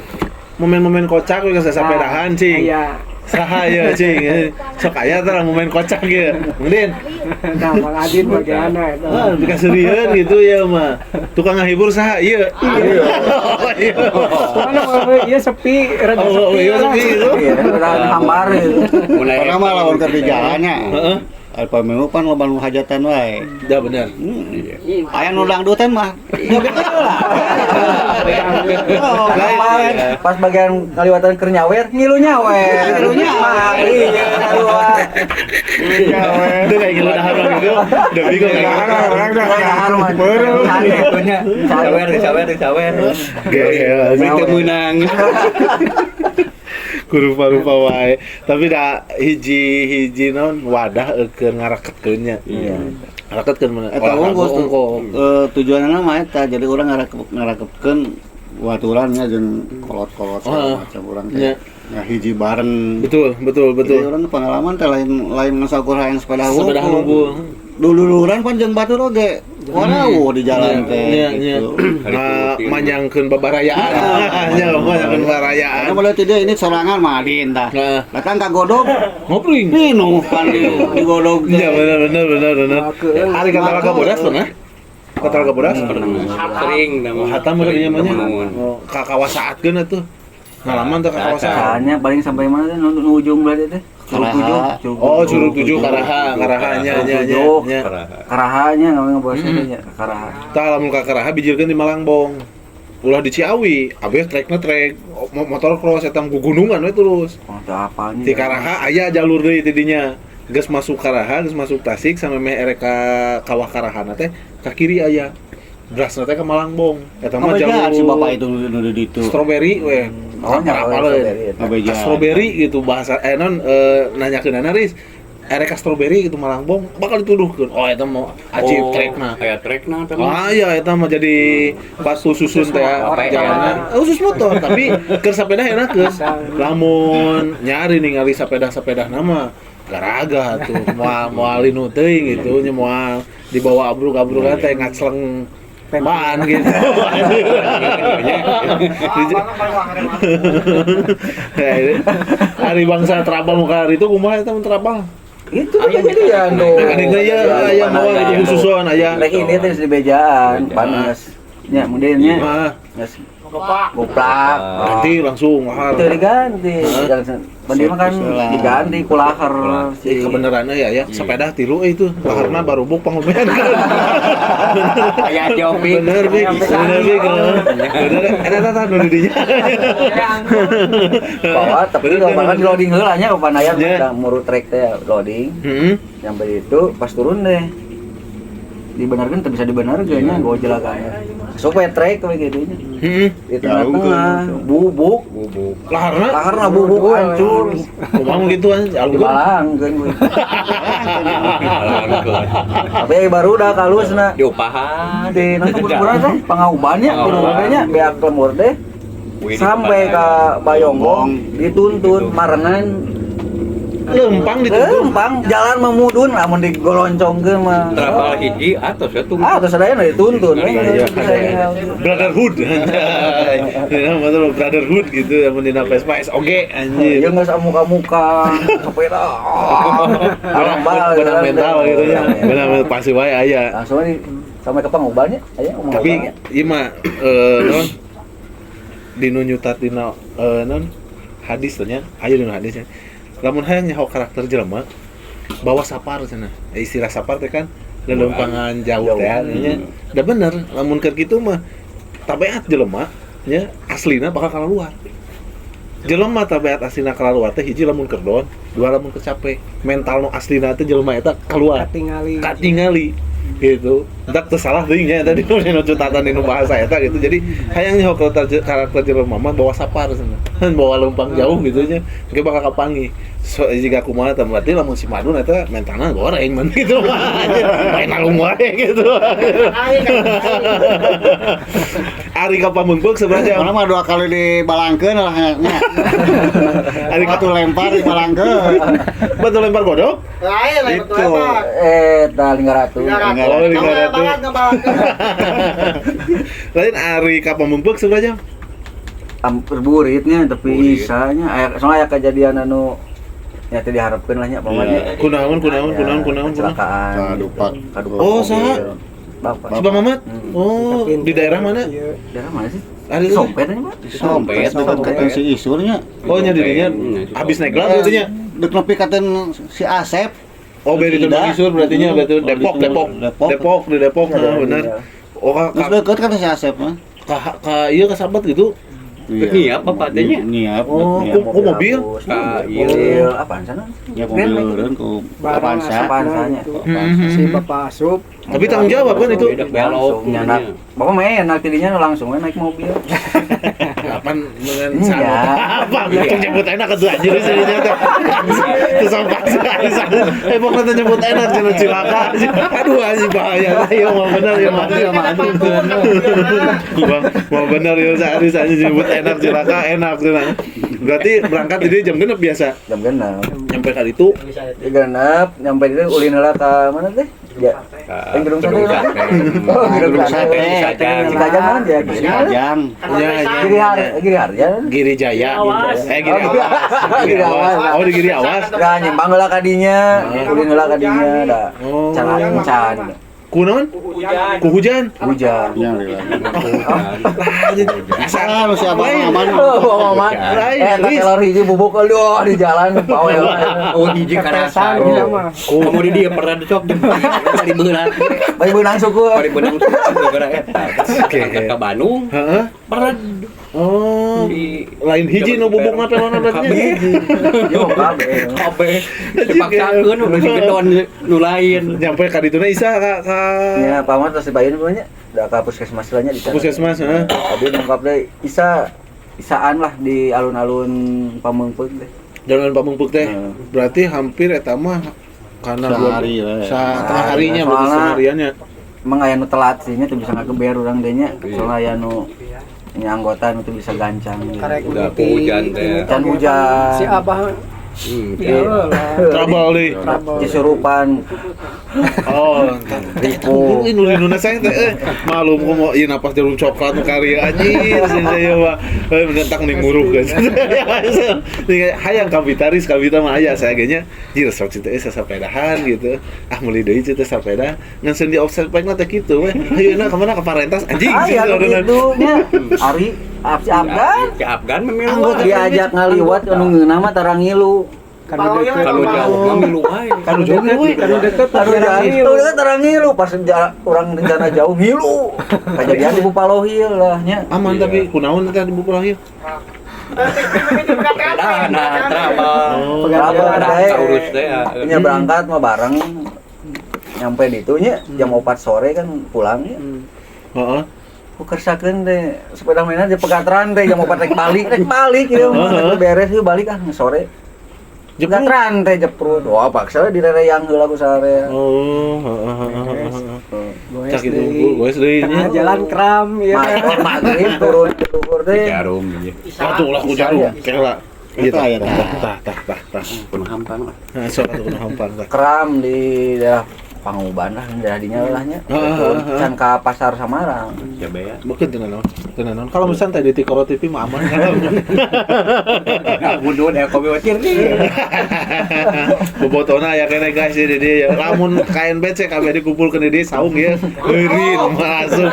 Momen-momen kocak we geus sapedahan cing. Iya. Saha ya cing. Sok aya tah momen kocak ge. Mendin. Nah, Bang Adin bagaimana itu? Ah, dikaserian gitu ya mah. Tukang ngahibur saha ieu. Iya. Mana ieu sepi, rada Oh, sepi. iya sepi itu. Iya, udah hambar gitu. Karena mah lawan keur di jalannya. Heeh. Alpa minggu pan loba nu hajatan wae. Ya bener. Aya nu dangdutan mah. Joget lah. Oh, Lain, pas bagian ngaliwatan keur nyawer, ngilu nyawer. Ngilu nyawer. Iya, keluar. Itu kayak gitu dahar gitu. Udah bingung kayak gitu. Dahar mah. Itunya sawer sawer sawer. Gila, Itu menang. Kurupa-rupa wae. Tapi da hiji-hiji naon wadah keur ngaraketkeun nya. Iya. Ngaraketkeun mana? Eta unggul tujuanna mah eta jadi urang ngarakepkeun baturannya jeung kolot-kolot segala macam urang teh. Nah, hiji bareng. Betul, betul, betul. Jadi urang pengalaman teh lain ngan sakur hayang sepeda Sepeda unggul. Dululuran pan jeung batur oge. Warawuh di jalan teh gitu. Nah, manyangkeun babarayaan. Nya, manyangkeun babarayaan. Karena mulai tidak ini sorangan mah adin tah. Datang ka godog ngopling. Minum pan di godog. Iya, bener bener bener bener. Ari ka Talaga Bodas pernah? Ka Talaga Bodas? Sering nama. Hatam meureun nya mah nya. Ka kawasaatkeun atuh. Ngalaman teh ka kawasaan. Soalnya paling sampai mana teh nu ujung berarti teh? Curug Tujuh. Oh, Curug Tujuh Karaha, Karaha nya nya nya. Karaha nya ngomong bahasa nya Karaha. Tah lamun ka Karaha bijilkeun di Malangbong. Ulah di Ciawi, abeh trekna trek motor cross eta gugunungan we terus. Oh, teu apalnya. Di Karaha aya jalur deui ti dinya. Geus masuk Karaha, geus masuk Tasik sampe meh erek ka Kawah Karahana teh ka kiri aya. Berasna teh ka Malangbong. Eta mah jalur si bapak itu nu di ditu. Strawberry we. Oh, strawberry. Strawberry gitu bahasa non nanyakeun Ris. Erek ka strawberry gitu Malangbong bakal dituduhkeun. Oh, eta mau ajib trekna. Aya trekna eta mah. Ah iya eta mah jadi batu susun teh jalanna. Khusus motor tapi keur sapeda enakeun. Lamun nyari ningali sapeda-sapeda nama garaga tuh moal linu teuing gitu nya moal dibawa abruk-abrukan teh ngacleng ban gitu. Hari bangsa trabal muka hari itu kumaha eta mun trabal? Itu kan kejadian tuh. Adiknya ya aya moal itu khususon aya. Rek ini teh di bejaan panas. Nya modelnya. Geus goplak. Ganti langsung lahar. Itu diganti. Banding mah kan diganti ku lahar. Si kebenarannya ya sepeda tilu itu laharna barubuk pangomean. Aya jopi. Bener big, bener big. Bener eta tah nu di dinya. Bawa tapi bahkan di loading heula nya kapan aya udah muru trek teh loading. Heeh. Sampai itu pas turun deh. Dibenarkan teu bisa dibenarkeun nya gojlak aya. Sok we trek we kitu nya. Heeh. Di tengah-tengah bubuk. Laharna? Laharna bubuk hancur. Kumaha kitu anjing alungkeun. Dibalangkeun we. Tapi baru dah kalusna. Diupahan. Di nonton kurang teh pangaubannya kudu nya beak lembur teh. Sampai ka Bayongbong dituntun marengan lempang dituntun. Lempang jalan memudun lamun digoloncongkeun mah. Trabal hiji atos ya tuh. Ah, atos sadayana dituntun. Brotherhood. Ya, maksudnya brotherhood gitu lamun dina Vespa SOG anjir. Ieu geus muka-muka sepeda. Benang mental gitu ya. Benang pasti wae aya. Langsung sampai ke pangubannya aya. Tapi ieu mah non dinu nyutat dina non hadis teh nya, aya dina hadisnya. Lamun hayang nyaho karakter jelema bawa sapar cenah. Istilah sapar teh kan lelempangan jauh teh nya. Da bener, lamun keur kitu mah tabiat jelema nya aslina bakal kaluar. Jelema tabiat aslina kaluar teh hiji lamun keur down, dua lamun keur capek. Mental nu aslina teh jelema eta kaluar. Katingali. Katingali. Gitu. Entak teu salah teuing nya tadi nu cutatan dinu bahasa eta gitu. Jadi hayang nyaho karakter jelema mah bawa sapar cenah. Bawa leumpang jauh gitu nya. Engke bakal kapanggih. So jiga kumaha teh berarti lamun si Madun eta mentalna goreng mun gitu mah. Main nalung wae gitu. Ari ka Pameungpeuk sebenarnya. Orang mah 2 kali dibalangkeun lah nya. Ari batu lempar dibalangkeun. Batu lempar godok? Lain lain batu lempar. Tah 500. Oh, 500. Lain ari ka Pameungpeuk sebenarnya. Hampir buritnya tapi isanya aya soalnya aya kejadian anu ya teu diharapkeun lah nya pamannya. Kunaon kecelakaan. Kadupak. Oh, saha? Bapak. Si Bang Mamat? Oh, di daerah mana? Daerah mana sih? Ada Sompet aja, Pak. Sompet dekat si Isurnya. Oh, nya dirinya habis naik lah berarti nya. Dek nepi katen si Asep. Oh, beri itu Isur berarti nya berarti Depok di Depok benar. Oh, terus deket kan si Asep mah. Ka ieu ka sahabat gitu. Niap apa tanya? Niap. Oh, ku mobil? Mobil apaan sana? Ya mobil eureun ku Avanza. Avanzanya. Si Bapak Asup. Tapi tanggung jawab kan itu. Belok. Bapak mah enak tidinya langsung naik mobil. Kapan dengan apa? Untung nyebut enak atuh anjir sih teh. Terus sampai pokoknya nyebut enak cenah cilaka. Aduh anjir bahaya. Ayo mah bener ya mah. Mau bener ya sehari anjir nyebut enak cilaka enak cenah. Berarti berangkat jadi jam 6 biasa. Jam 6. Nyampe kali itu jam 6 nyampe itu ulin heula ka mana teh? Ya. Gedung sate. Oh, gedung sate. Cikajang mana ya? Cikajang. Giri Harja. Giri Jaya. Giri Awas. Giri Awas. Oh, di Giri Awas. Dah nyimbang heula ka dinya, ulin heula ka dinya da. Can. Kunaon? Ku hujan. Hujan. Asal si abang aman. Oh, aman. Telur hiji bubuk aduh di jalan bawel. Oh, hiji karasa. Kamu di dia pernah dicok bari beunang. Bari beunang suku. Bari beunang suku gara eta. Ka Bandung. Heeh. Pernah. Oh, lain hiji nu bubuk mah pelona berarti. Yo kabeh. Kabeh. Dipaksakeun nu si gedon nu lain. Nyampe ka dituna isa ka Ya, paman terus dibayarin pokoknya. Udah ke puskesmas lah nya di sana. Puskesmas, heeh. Abi nungkap deh isa isaan lah di alun-alun Pameungpeuk teh. Alun-alun Pameungpeuk teh. Berarti hampir eta mah karena sehari setengah harinya berarti sehariannya. Emang aya nu telat sih nya teu bisa ngageber urang teh nya. Soalnya aya nu nya anggota nu teu bisa gancang. Udah hujan teh. Can hujan. Si Abah Trouble deh. Cisurupan. Oh, Rico. Ini nuna saya teh malum ku mau ieu napas jarum coklat nu karya anjir saya mah. Menentang ning muruh guys. Hayang kapitaris kabita mah aya saya ge nya. Jir sok cita sasapedahan gitu. Ah meuli deui cita sapeda. Ngan seun di offset bike mah teh kitu we. Ayeuna ka mana ka Parentas anjing. Aya kitu nya. Ari si Afgan. Si Afgan memang diajak ngaliwat anu ngeunah mah tarang ngilu. Kanu jauh mah milu wae. Kanu jauh kanu deket tarang ngilu pas urang rencana jauh ngilu. Kejadian di Bupalohil lah nya. Aman tapi kunaon teh di Bupalohil? Nah, trabal. Urus teh. Nya berangkat mah bareng nyampe ditu nya jam 4 sore kan pulang nya. Heeh. Ku kersakeun teh sepeda mainan di pegatran teh jam 4 rek balik ieu mah beres ieu balik ah sore. Pegatran teh jeprut. Wah, paksa we direreyang heula ku sare. Oh, heeh. Cak itu goes deui nya. Jalan kram ieu. Maghrib turun ke luhur teh. Jarum ieu. Atuh ulah ku jarum. Kela. Ieu tah tah. Kuno hampang lah. Heeh, sok atuh kuno hampang tah. Kram di daerah Panguban lah daerah dinya lah nya. Can ka pasar Samarang. Ya bea. Beukeun teu naon. Teu naon. Kalau misalnya tadi di Tikoro TV mah aman kan. Mundur ya kopi watir nih. Bobotona aya keneh guys di dieu ya. Lamun KNBC kabeh dikumpulkeun di dieu saung ya. Eurin masuk.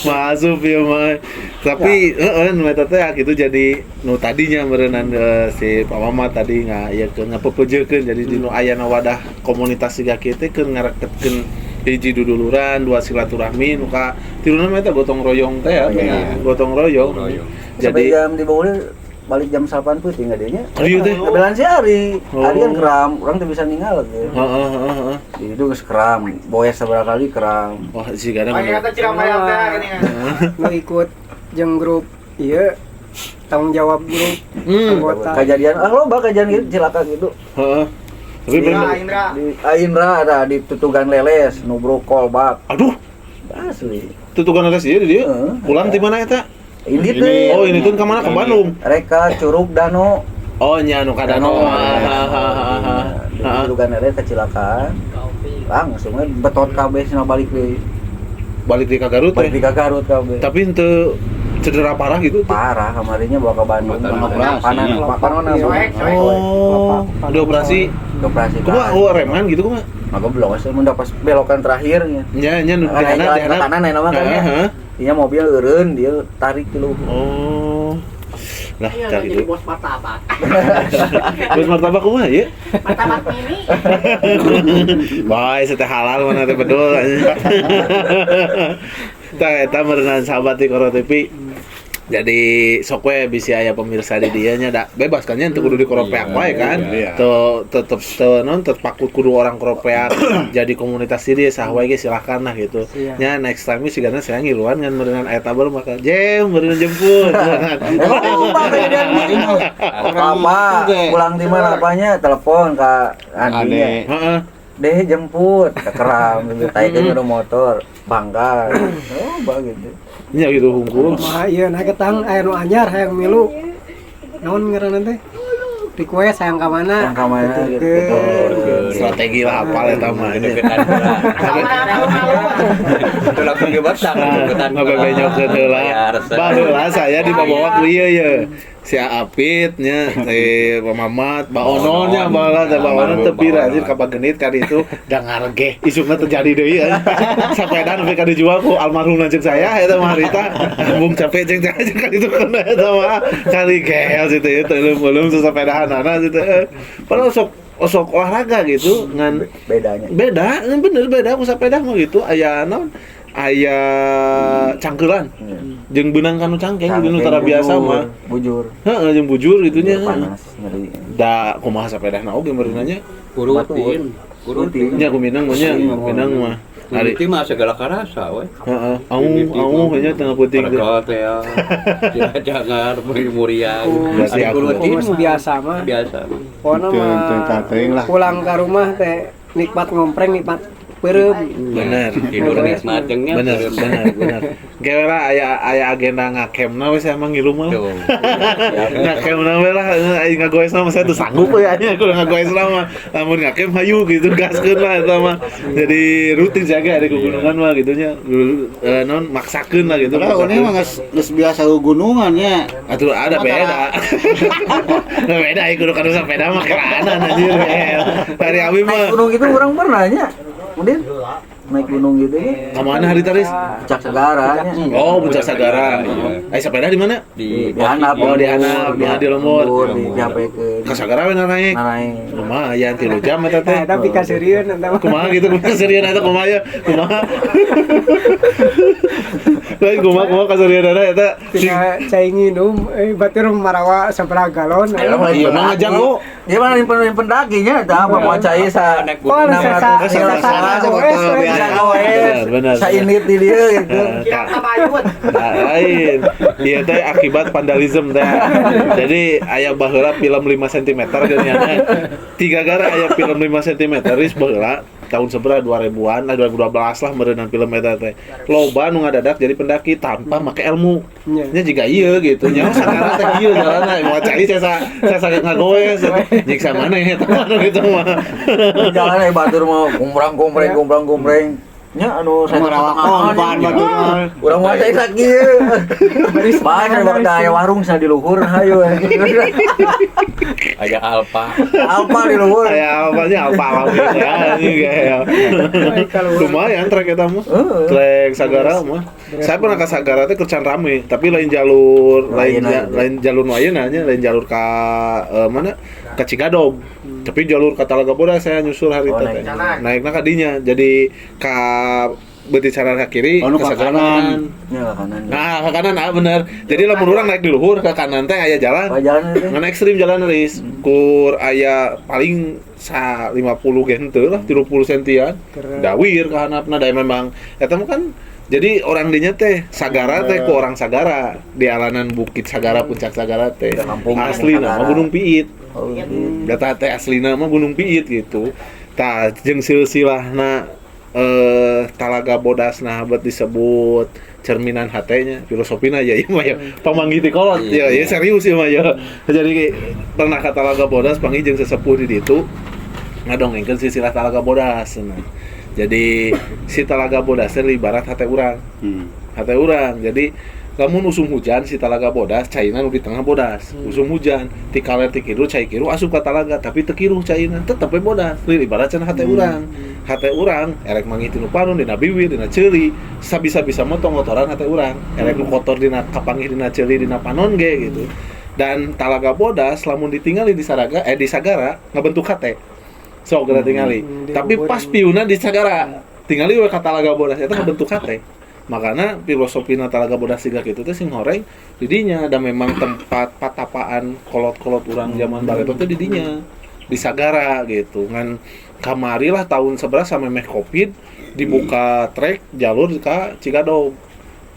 Masuk ya mah. Tapi heeh nu eta teh kitu jadi nu tadinya meureunnan si Pak Mamat tadi ngayekeun ngapepejekeun jadi di nu ayana wadah komunitas siga kieu teh keur ngareketkeun hiji duduluran, dua silaturahmi nu ka tiluna mah eta gotong royong teh ya, gotong royong. Jadi jam di Bogor balik jam 8 peuting ka dieu nya. Kieu teh. Kebelan si Ari. Oh. Ari kan keram, urang teu bisa ninggal gitu. Heeh heeh heeh. Di itu geus keram, boes sabaraha kali keram. Wah, sigana Pakai bener. kata Cirambayang teh gini kan. Nu ikut jeung grup ieu tanggung jawab grup anggota. Kejadian ah loba kejadian gitu cilaka gitu. Heeh. Tapi Indra, bener. Indra. Di Indra ada di tutugan leles nubruk kolbak. Aduh, Asli. tutugan leles ieu di dieu. Heeh. Pulang ti mana eta? Ini teh. Oh, ini tuh ke mana? Ke Bandung. Reka Curug Dano. Oh, nya anu ka Dano. Di tutugan leles kecelakaan. Langsung we betot kabeh cenah balik deui. Balik di ka Garut Balik teh. di ka Garut kabeh. Tapi henteu cedera parah gitu tuh. Parah kamarinya bawa ke Bandung. Operasi. Panan, panan Soek, soek. Oh, dioperasi. Operasi. Kumaha oh reman gitu kumaha? Mah goblok sih mun pas belokan terakhirnya. Nya nya nu Kan di jalan di ke kanan aya nama kan ya. Heeh. Iya mobil eureun dia tarik di luhur. Oh. Lah, Iya, cari jadi itu. bos martabak. Bos martabak kumaha ya? Martabak mini. Wah, teh halal mana teh bedul. Tah eta meureunan sahabat di Koro TV. Jadi sok we bisi aya pemirsa di dieu nya da bebas kan nya teu kudu di Koropeak wae kan. Iya. Teu tetep teu non terpaku kudu orang Koropeak jadi komunitas di dieu sah wae ge silahkan lah gitu. Iya. Nya next time sigana saya ngiluan ngan meureunnan aya tabar maka jem meureunnan jemput. Oh, Pak, kejadian gitu. Apa pulang di mana apanya telepon ke Andinya. Ade. Heeh. Deh jemput ke keram gitu taikeun udah motor bangga. Oh, bah gitu. Nya gitu hungkul. Mah ieu nah ketang aya nu anyar hayang milu. Naon ngaranna teh? Request hayang ka mana? Hayang ka mana, gitu. Strategi lah apal eta mah nya. Itu langsung dibatang, deketan. Ngabebenyokeun heula. Bayar. Baheula saya dibawa ku ieu ye. Si Apit nya, si Pak Mamat, Ba Onon nya baheula teh Ba Onon teu pira anjir ka Bagenit ka ditu da ngargeh isukna terjadi deui ya. Sapedan nepi ka dijual ku almarhum lanceuk saya eta mah harita. Embung capek jeung teh ka ditu kana eta mah kali gel situ ieu teu leuleum sasapedahanana situ. Padahal sok sok olahraga gitu ngan Bedanya. beda bener beda ku sepeda mah gitu aya naon aya cangkeulan jeung beunang kanu cangkeng gitu nu tara biasa mah Bujur. heeh jeung bujur gitu nya Panas nyeri. da kumaha sepedahna oge meureunna nya Kurutin, kurutin. nya ku Minang mah nya Minang mah ari Kurutin mah segala karasa we. heeh au au nya tengah peuting teh Perkot ya. Jangan muri-murian. Berarti Ari aku. kurutin Kumus mah. biasa mah. Biasa. Pokona Teu- teu mah tateuing lah. pulang ke rumah teh nikmat ngompreng nikmat peureum. bener Tidur nikmat jeung nya. bener bener bener gewe lah aya aya agenda ngakemna we saya mah ngilu mah Tuh. ngakem we lah aing ngagoesna mah saya tuh sanggup we anjing aku ngagoesna mah lamun ngakem hayu gitu gaskeun lah eta mah jadi rutin saya ge ada gunungan mah gitu nya non maksakeun lah gitu Padahal ini mah geus biasa gunungan nya. Atuh ada beda. Nah, beda aing kudu kana sepeda mah keranan anjir. Hari abi Naik mah gunung itu orang pernah nya. Kemudian naik gunung gitu ya. ka mana hari taris? Puncak Segara nya. Oh, Puncak Sagara. Iya. Eh sepeda di mana? Di Di Hanap. Oh, di Hanap, di Lembur. Di diapekeun. Ka Sagara we naik. Naik. Lumayan 3 jam eta teh. Nah, eta pikaseurieun eta mah. Kumaha gitu kumaha serian eta kumaha ya kumaha lain kumaha kumaha kaserian eta sing Tina cai nginum batur marawa sabaraha galon. iya mah ngajago Dia mana nyimpen pendakinya eta apa mau cai sa Naik Oh, gunung. sa Sa- sa sa- goes we. biasa. Sa goes. Benar, benar. Sa init di dia gitu. Kira tabayun. lain iya teh akibat vandalisme teh jadi aya baheula film 5 cm geuningan tiga gara aya film 5 cm geus baheula tahun seberapa 2000-an lah 2012 lah meureunan film eta teh loba nu ngadadak jadi pendaki tanpa make ilmu Nya. nya juga iya gitu nya sagara teh ieu jalanna mau cai saya saya ngagoes nyiksa mana ya eta mah gitu mah Jalan eh batur mau gombrang gombreng gombrang gombreng. Nya anu saya Marawa kompan batur mah. Urang mah cai sakieu. Banyak waktu aya warung sa di luhur hayu. Aya Alpa. Apa di luhur? Aya apanya apa alami ya anjing kayak. Lumayan trek eta mah. Trek Sagara mah. Saya pernah ke Sagara teh kercan rame, tapi lain jalur lain lain jalur nu ayeuna nya, lain jalur ka mana? Ka Cigadog. Tapi jalur ka Talaga Boda saya nyusul hari Oh, teh. naik. Naikna ka dinya. Jadi ka beuti cara ka kiri, Oh, nu ke ka sagara kanan. Ya ke kanan. Nah, ke kanan ah bener. Jadi lamun urang naik di luhur ke kanan teh aya jalan. Oh, jalan itu. Ngan ekstrim jalan Riz. Kur aya paling sa 50 ge henteu lah, 30 sentian. Keren. Dawir ka handapna da memang eta mah kan jadi orang dinya teh Sagara teh ku orang Sagara di alanan Bukit Sagara, Puncak Sagara teh. Kampung Asli Sagara. nama Gunung Piit. Oh, gitu. Data teh aslina mah Gunung Piit gitu. Tah jeung silsilahna Talaga Bodas nah bet disebut cerminan hatenya filosofina ya ieu mah ya pamanggih ti kolot ya ya serius ieu mah ya. Jadi pernah ka Talaga Bodas panggih jeung sesepuh di ditu ngadongengkeun silsilah Talaga Bodas nah. Jadi si Talaga Bodas teh ibarat hate urang. Hate urang. Jadi lamun usum hujan si Talaga Bodas caina nu di tengah bodas. Usum hujan ti kaler ti kidul cai kiruh asup ka talaga tapi teu kiruh caina tetep we bodas. Leuwih ibarat cenah hate urang. Hate urang erek manggih ti nu panon dina biwir dina ceuli sabisa-bisa mah tong ngotoran hate urang. Erek nu kotor dina kapanggih dina ceuli dina panon ge gitu. Dan Talaga Bodas lamun ditingali di Saraga di Sagara ngabentuk hate. Sok geura tingali. Di Tapi pas kuburan. piuna di Sagara tingali we ka Talaga Bodas eta ngabentuk hate. Makanya filosofina Talaga Bodas siga kitu teh sing horeng di dinya da memang tempat patapaan kolot-kolot urang zaman bareto teh di dinya di Sagara gitu. Ngan kamari lah tahun sebelas sampai meh Covid dibuka trek jalur ka Cigadog.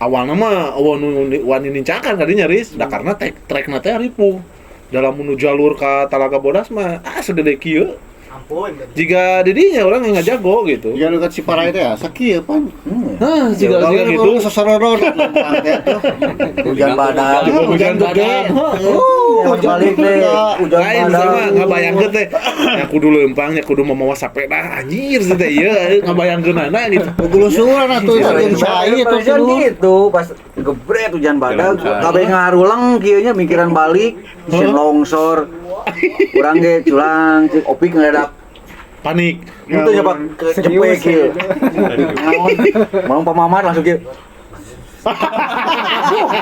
Awalna mah eueuh nu wani nincakan kadinya Riz, da karena trekna teh ripuh. Dalam menuju jalur ka Talaga Bodas mah ah segede kieu. Ampun. Jika didinya orang yang nggak jago gitu. Jika nu ka Ciparai teh ya sakieu pan. Hah, jika Kalau jika gitu. seserodot lempang teh tuh. Hujan badai. Hujan Hujan gede. badai. Oh, hujan balik deh. Hujan Lain badai. sama ngabayangkeun teh. Nya kudu leumpang, nya kudu mamawa sapeda anjir sih teh ieu ngabayangkeunana gitu. Gulusuran atuh Iya, jeung cai iya, atuh hujan tilu. gitu pas gebret hujan badak Jalan cai. kabeh ngarulang kieu nya mikiran balik sieun longsor urang ge culang cik opik ngadadak Panik. itu nya pak Serius, cepek kieu naon mau pamamat langsung kieu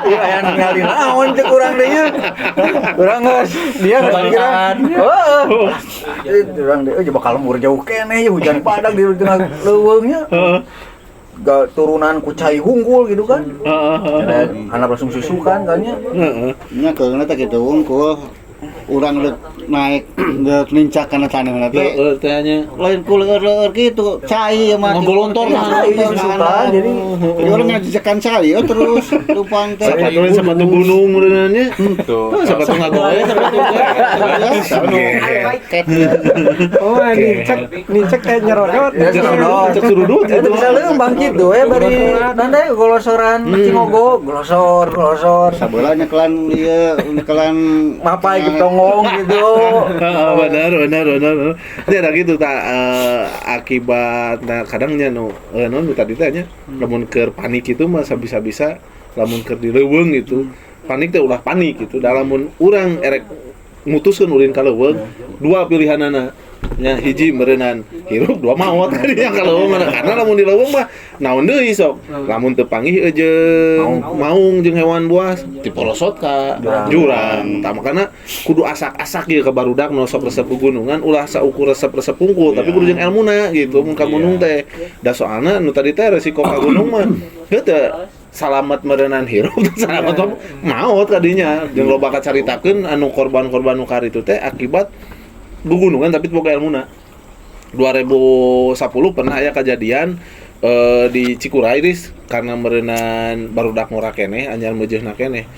Iya, aya ningali naon cek urang deui nya. Urang geus dia geus pikiran. Heeh. Urang deui bakal lembur jauh keneh hujan badak di tengah leuweungnya. Heeh. Gak turunan ku cai hungkul gitu kan. Heeh. Anak langsung susukan kan nya. Heeh. Nya keuna teh kitu wungkul. Urang rek naik rek nincak kana taneuhna teh. Leueur teh nya. Lain ku leueur-leueur kitu, cai ieu mah. Ngagolontor Iya, cai susukan, jadi Jadi orang ngajejekan cai oh, terus lupang teh. Sepatu lain sepatu gunung meureunna nya. Tuh. Heuh, sepatu ngagoe, sepatu gue. Ket. Oh, nincek teh nyerodot. Ya, nyerodot. Cek surudut Itu gitu. bisa leumpang gitu ya bari nanti golosoran Cingogo, golosor, golosor. Sabeula nyekelan ieu nyekelan Mapai tonggong gitu. Heeh, benar benar benar. Ini ada gitu tak akibat nah kadangnya nu nu tadi teh nya lamun keur panik itu mah bisa-bisa lamun keur di leuweung gitu. Panik teh ulah panik gitu. Da lamun urang erek mutuskeun ulin ka leuweung, dua pilihanana. Nya hiji meureunan hirup, dua maot kadinya ka leuweung mah. Karena lamun di leuweung mah naon deui sok. Lamun teu panggih jeung maung jeung hewan buas diporosot ka jurang. Tah makana kudu asak-asak ieu ka barudak nu sok resep gunungan ulah saukur resep-resep pungkul tapi kudu jeung elmuna gitu mun ka gunung teh. Da soalna nu tadi teh resiko ka gunung mah heuh teu salamet meureunan hirup salamet mah maot kadinya jeung loba kacaritakeun anu korban-korban nu karitu teh akibat gugunungan tapi teu boga elmuna. 2010 pernah aya kejadian di Cikuray Riz karena meureunan barudak ngora keneh anyar meujeuhna keneh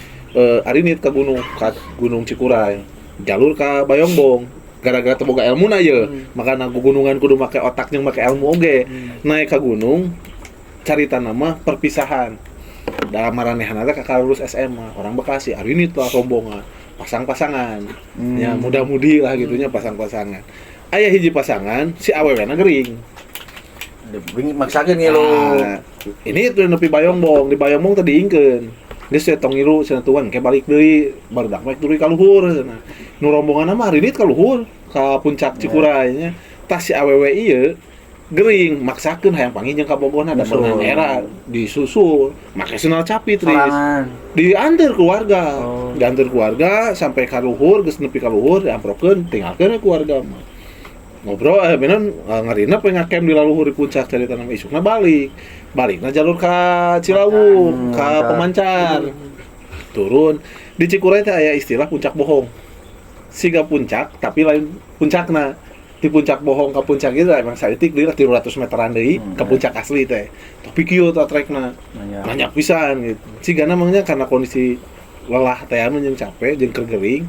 arinit ka gunung Cikuray jalur ka Bayongbong gara-gara teu boga elmuna ye makana gugunungan kudu make otak jeung make ilmu oge naik ka gunung carita nama perpisahan dalam maranehna teh kakak lulus SMA orang Bekasi arinit lah rombongan pasang-pasangan ya muda-mudi lah gitunya pasang-pasangan aya hiji pasangan si awewena gering. Maksakeun ngilu. Nah, ini tuh nepi Bayongbong, di Bayongbong tadi diingkeun. Geus teh tong ngilu cenah tuan ke balik deui barudak mah tuluy ka luhur cenah. Nu rombongan mah arinit ka luhur ka puncak Cikuray nya. Tah si awewe ieu gering maksakeun hayang panggih jeung ka Bogorna da meunang era disusul make sendal capit Riz. Sorangan. Diantar keluarga, diantar keluarga sampai ka luhur geus nepi ka luhur diamprokeun tinggalkeun we keluarga mah. Ngobrol bener ngarina we ngacamp di laluhur di puncak carita nama isukna balik. Balikna jalur ka Cilawu, ka Pemancar. Turun di Cikuray teh aya istilah puncak bohong. Siga puncak tapi lain puncakna. Di puncak bohong ka puncak itu emang saeutik deui lah 300 meteran deui ka puncak asli teh. Tapi kieu tah trekna. Nanjak pisan gitu. Cigana mah nya karena kondisi lelah teh anu jeung capek jeung keur gering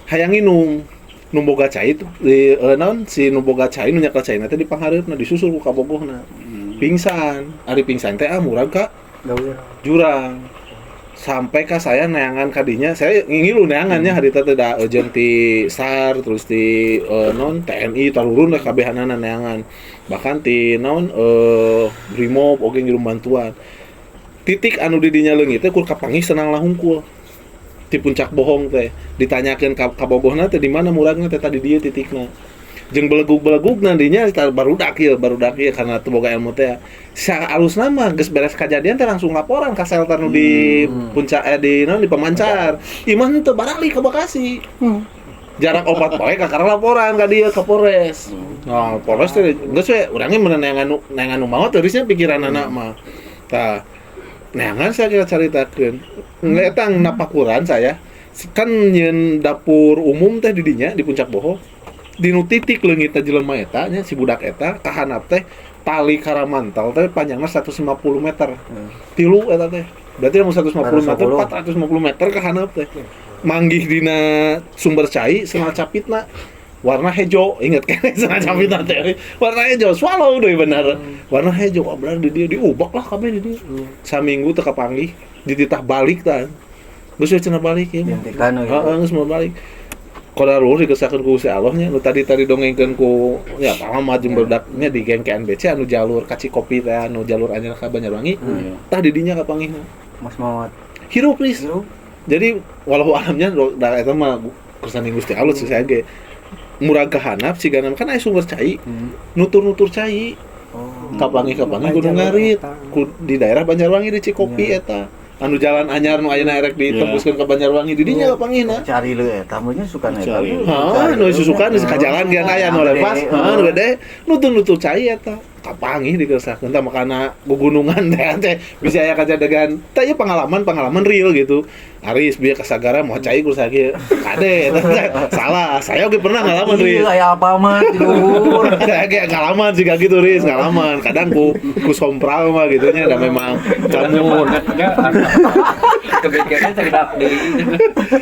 hayang nginum. Nu boga cai di naon si nu boga cai nu nyekel caina teh di panghareupna disusul ku kabogohna. Pingsan. Ari pingsan teh murag ka jurang. Sampai ka saya neangan kadinya, saya ngilu neangannya hari teh da jeung ti SAR terus ti non TNI tarurun lah kabehanana neangan. Bahkan ti naon Brimob oge ngirim bantuan. Titik anu di dinya leungit teh kur kapanggih senang lah hungkul. Ti puncak bohong teh ditanyakeun ka kabogohna teh di mana muragna teh tadi dieu titikna. Jeung belegug-belegugna dinya barudak ieu karena teu boga ilmu teh. Saalusna mah geus beres kajadian teh langsung laporan ka shelter nu di puncak di naon di Pemancar. Imah teu barali ka Bekasi. Jarak 4 poe kakara laporan ka dieu ka Polres. Nah, Polres teh geus we urangnya mun neangan nu maot teurisnya pikiranana mah. Tah neangan saya kira caritakeun. Eta napakuran saya kan nyeun dapur umum teh di dinya di puncak bohong. Dinu titik leungitna jelema eta nya si budak eta kahanap teh tali karamantal teh panjangna 150 meter. Tilu eta teh. Berarti lamun 150 meter 450 meter kahanap teh. Manggih dina sumber cai senal capitna warna hejo, inget kan senal capitna teh. Warna hejo, swallow deui bener. Warna hejo wah bener di dieu diubek lah kabeh di dieu. Saminggu teu kapanggih, dititah balik tah. Geus we cenah balik ieu. Heeh, geus mau balik. Kodarullah dikesakeun ku Gusti Allah nya nu tadi-tadi dongengkeun ku ya paham jeung barudaknya di geng KNBC anu jalur ka Cikopi teh anu jalur anyar ka Banjarwangi tah di dinya kapanggihna Mas Mawat hirup please. Jadi walau alamnya da eta mah kersane Gusti Allah sih saya ge murag kahanap sigana kan aya sumber cai nutur-nutur cai kapanggih-kapanggih kudu ngarit di daerah Banjarwangi di Cikopi eta anu jalan anyar nu ayeuna erek ditembuskeun ka Banjarwangi di dinya kapanggihna. Cari leu eta mah nya sukan eta. Heeh, nu susukan ka jalan geus aya nu lepas, heeh nu gede, nutur-nutur cai eta. Kapanggih dikersahkeun tah makana gugunungan teh bisa aya kajadegan. Tah ieu pengalaman-pengalaman real gitu. Aris bieu kasagara moal cai ku sakieu. Kade eta salah. Saya oge pernah ngalaman Riz. Iya aya apa mah di luhur. Saya ge ngalaman siga gitu Riz, ngalaman. Kadang ku sompral mah gitu nya da memang lamun kepikirannya cerita deui.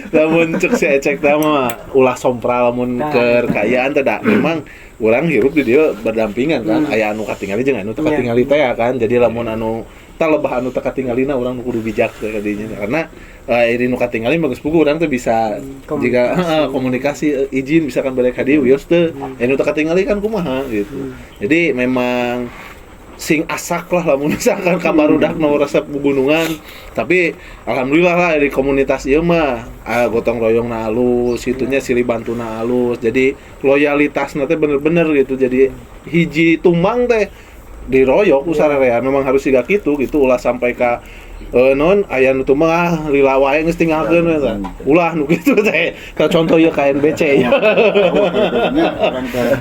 Lamun cek si Ecek teh mah ulah sompral lamun keur kaayaan teh da memang urang hirup di dieu berdampingan kan. Aya anu katingali jeung anu teu katingali teh ya kan. Jadi lamun anu tah lebah anu teu katingalina urang kudu bijak teh kadinya karena iri nu katingali mah geus puguh urang teh bisa jika komunikasi izin misalkan balik ka dieu wios teu anu teu katingali kan kumaha gitu. Jadi memang sing asak lah lamun misalkan ka barudak nu resep gunungan tapi alhamdulillah lah di komunitas ieu mah gotong royongna alus itunya silih bantuna alus jadi loyalitasna teh bener-bener gitu jadi hiji tumbang teh diroyok ku sarerea memang harus siga kitu gitu ulah sampai ka non aya nu tumbang ah lila wae geus tinggalkeun we tah ulah nu kitu teh ka contoh ieu KNBC ya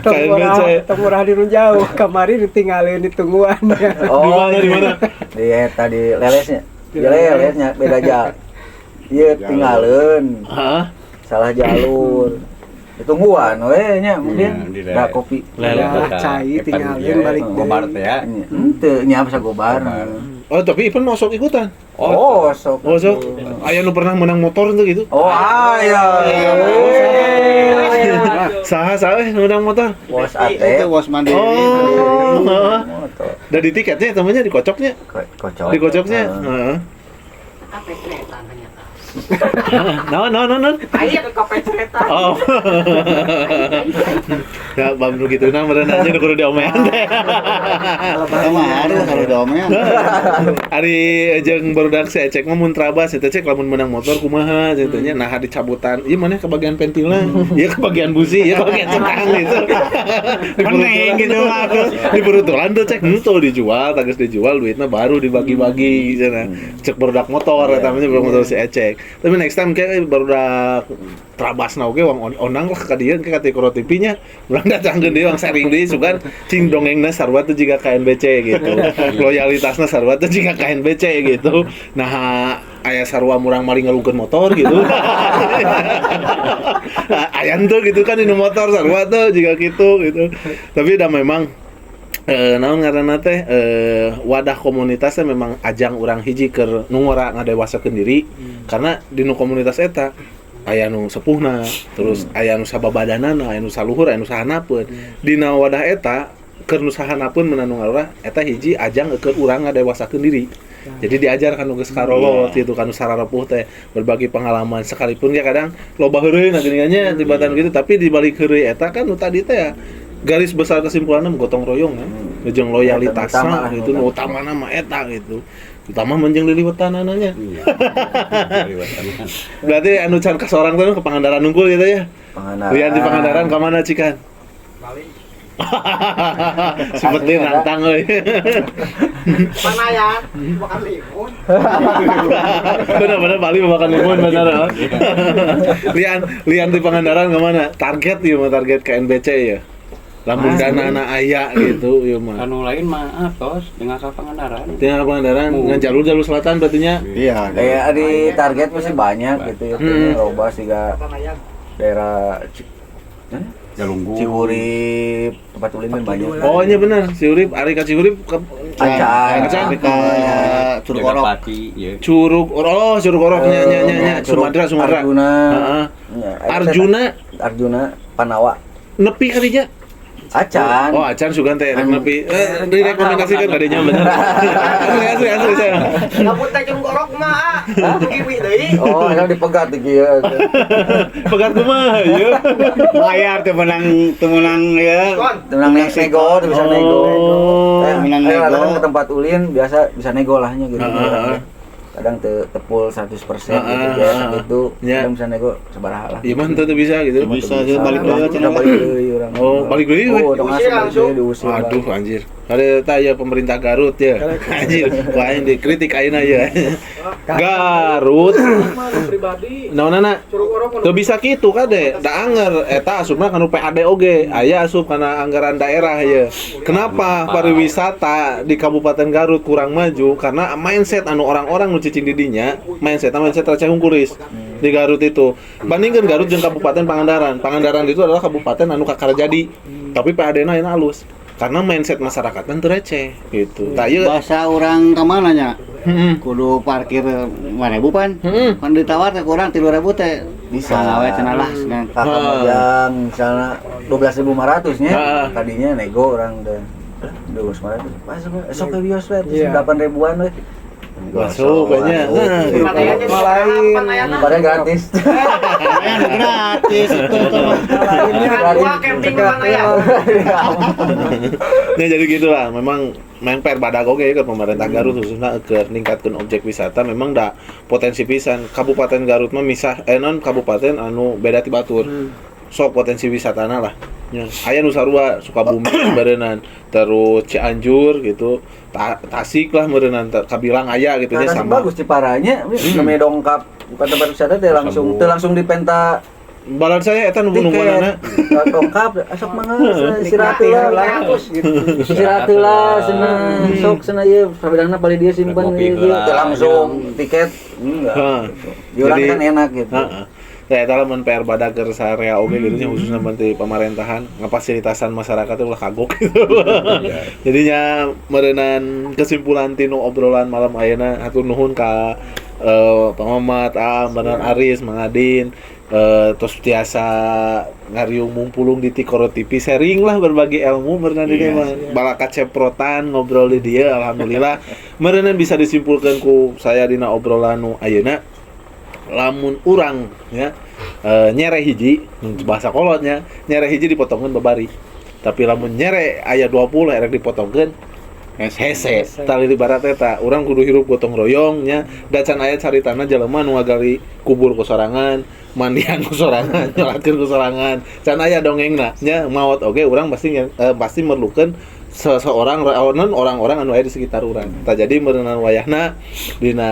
KNBC tong urah di nu jauh kamari ditinggalin ditungguan. Oh, di mana? Di eta di lelesnya. Di lelesnya beda jalan. Ieu tinggalin. Heeh. Salah jalur. Ditungguan we nya mungkin da kopi. Leleh cai tinggalin balik gobar teh ya. Henteu nya bisa gobar. Oh, tapi Ipan mau sok ikutan. Oh, sok. Oh, sok. Aya nu pernah menang motor tuh gitu. Oh, aya. Saha saha menang motor? Bos Ate. Itu bos mandiri. Oh, heeh. Da di tiketnya temannya dikocoknya. Kocok. Dikocoknya. Heeh. No. Aya ke kapeceretan. Oh. Ya, bab nu kitu na meureun anjeun kudu diomean teh. Eta mah harus diomean. Ari jeung barudak si Ecek mah mun trabas eta cek lamun menang motor kumaha gitu nya nah dicabutan. Ieu maneh kebagian pentilna, ieu kebagian busi, ieu kebagian cekang gitu. Pening gitu mah. Diperutulan tuh cek henteu dijual, tah geus dijual duitna baru dibagi-bagi cenah. Cek barudak motor eta mah barudak motor si Ecek. Tapi next time kayak barudak trabasna oge wang onang lah ka dieu ka Tikoro TV nya. Urang datangkeun deui wang sharing deui sugan cing dongengna sarua teh jiga KNBC gitu. Loyalitasna sarua teh jiga KNBC gitu. Nah, aya sarua murang maling ngalungkeun motor gitu. Aya tuh gitu kan di motor sarua tuh jiga kitu gitu. Tapi dah memang naon ngaranna teh wadah komunitasnya memang ajang urang hiji keur nu ngora ngadewasakeun diri karena di nu komunitas eta aya nu sepuhna terus aya nu sababadanana aya nu saluhur aya nu sahanapeun dina wadah eta keur nu sahanapeun meunang nu ngarora eta hiji ajang keur urang ngadewasakeun diri. Jadi diajar kan geus karolot gitu kan sararepuh teh berbagi pengalaman sekalipun ya kadang loba heureuy na geuningannya tibatan gitu tapi di balik heureuy eta kan nu tadi teh ya garis besar kesimpulannya gotong royong kan jeung loyalitasna gitu nu utamana mah eta gitu utama menjeng liliwetanana nya. Berarti anu can ka sorang teh ke Pangandaran nungkul gitu ya. Pangandaran. Lian di Pangandaran ka mana cikan? Bali. Seperti nantang euy. Mana ya? Makan limun. Bener-bener Bali makan limun bener. Lian di Pangandaran ke mana? Target ieu mah target KNBC ya. Lamun dana anak aya gitu ieu mah. Anu lain mah atos dengan ka Pangandaran. Dengan Pangandaran dengan jalur-jalur selatan berarti nya. Iya. Kayak di target masih banyak gitu ya. Loba siga daerah Jalunggu. Cihurip, tempat ulin banyak. Oh iya benar, Cihurip, ari ka Cihurip ke Acan, ke Curug Orok. Curug Orok, Curug Orok nya nya nya Sumatera, Sumatera. Arjuna. Arjuna, Arjuna Panawa. Nepi kadinya. Acan. Oh, acan sugan teh rek nepi. Direkomendasikan kadinya bener. Asli asli saya. Lamun teh Curug Orok mah kiwi deui. Oh, eta dipegat di kieu. Pegat kumaha ieu? Bayar teu menang ya. Teu menang nego, teu bisa nego. Menang nego. Ke tempat ulin biasa bisa nego lahnya gitu. Kadang tepul 100% gitu ya gitu. Kadang bisa nego sabaraha lah. Iya mah teu bisa gitu. Bisa balik deui cenah. Balik deui urang. Oh, balik deui we. Oh, langsung diusir. Aduh anjir. Kada eta ya pemerintah Garut ya. Anjir, wah aing dikritik ayeuna ya. Garut pribadi. Naonana? Teu bisa kitu kade. Da anger eta asupna kana PAD oge. Aya asup kana anggaran daerah ya. Kenapa pariwisata di Kabupaten Garut kurang maju? Karena mindset anu orang-orang nu cicing di dinya, mindset receh hungkuris di Garut itu. Bandingkan Garut jeung Kabupaten Pangandaran. Pangandaran itu adalah kabupaten anu kakara jadi. Tapi PAD-na ayeuna alus. Karena mindset masyarakatnya teu receh gitu. Tah ieu bahasa urang ka mana nya? Kudu parkir 5.000 pan. Pan ditawar teh kurang 3.000 teh bisa we cenah lah. Kakak misalnya 12.500 nya tadinya nego urang teh. 12.500. Masuk esok ke bios we 8.000-an we. Masuk kayaknya. Padahal gratis. Gratis itu tuh. Gua camping mana ya? Ya jadi gitulah, memang main PR badag oge ke pemerintah Garut khususnya keur ningkatkeun objek wisata memang da potensi pisan. Kabupaten Garut mah misah non kabupaten anu beda ti batur. Sok potensi wisatana lah. Ya, aya nu sarua Sukabumi barenan, terus Cianjur gitu, Tasik lah meureunan kabilang aya gitu nya sama. Bagus Ciparanya, namanya dongkap bukan tempat wisata teh langsung teu langsung dipenta. Balan saya eta nu nungguanana. Dongkap sok mangga istirahat heula. Istirahat heula cenah sok cenah ieu sabedangna paling dia simpen ieu langsung tiket enggak. Di urang kan enak gitu. Ya eta lamun PR badag keur sarea oge gitu nya khususnya menteri pemerintahan ngafasilitasan masyarakat ulah kagok gitu. Jadinya meureunan kesimpulan tinu obrolan malam ayeuna hatur nuhun ka Pak Mamat, Benar Aris, Mang Adin, terus tiasa ngariung mumpulung di Tikoro TV sharing lah berbagi ilmu meureunan di dieu mah. Balaka ceprotan ngobrol di dieu alhamdulillah. Meureunan bisa disimpulkan ku saya dina obrolan nu ayeuna. Lamun urang ya nyere hiji bahasa kolotnya nyere hiji dipotongkeun babari tapi lamun nyere aya 20 erek dipotongkeun hese tali ibarat eta urang kudu hirup gotong royong nya da can aya caritana jelema nu ngagali kubur ku sorangan mandian ku sorangan nyolatkeun ku sorangan can aya dongengna nya maot oge urang pasti pasti merlukeun Seseorang non orang-orang anu aya di sekitar urang. Tah, jadi meureunan wayahna dina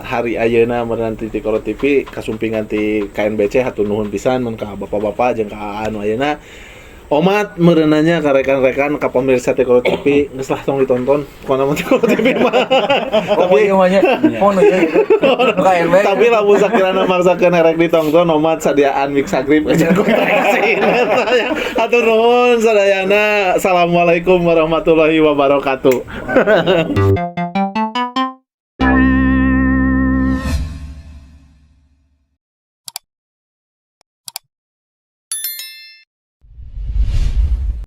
hari ayeuna meureunan ti Tikoro TV kasumpingan ti KNBC, hatur nuhun pisan mun ka bapak-bapak jeung ka AA anu ayeuna. Omat meureunanya ka rekan-rekan, ka pemirsa Tikoro TV, geus lah tong ditonton pokona mah Tikoro TV mah. Tapi ieu mah nya. Oh nu ieu gitu. Nu KNB. Tapi lamun sakirana maksakeun erek ditonton, omat sadiaan mixagrip aja kontraksi. Hatur nuhun sadayana. Assalamualaikum warahmatullahi wabarakatuh.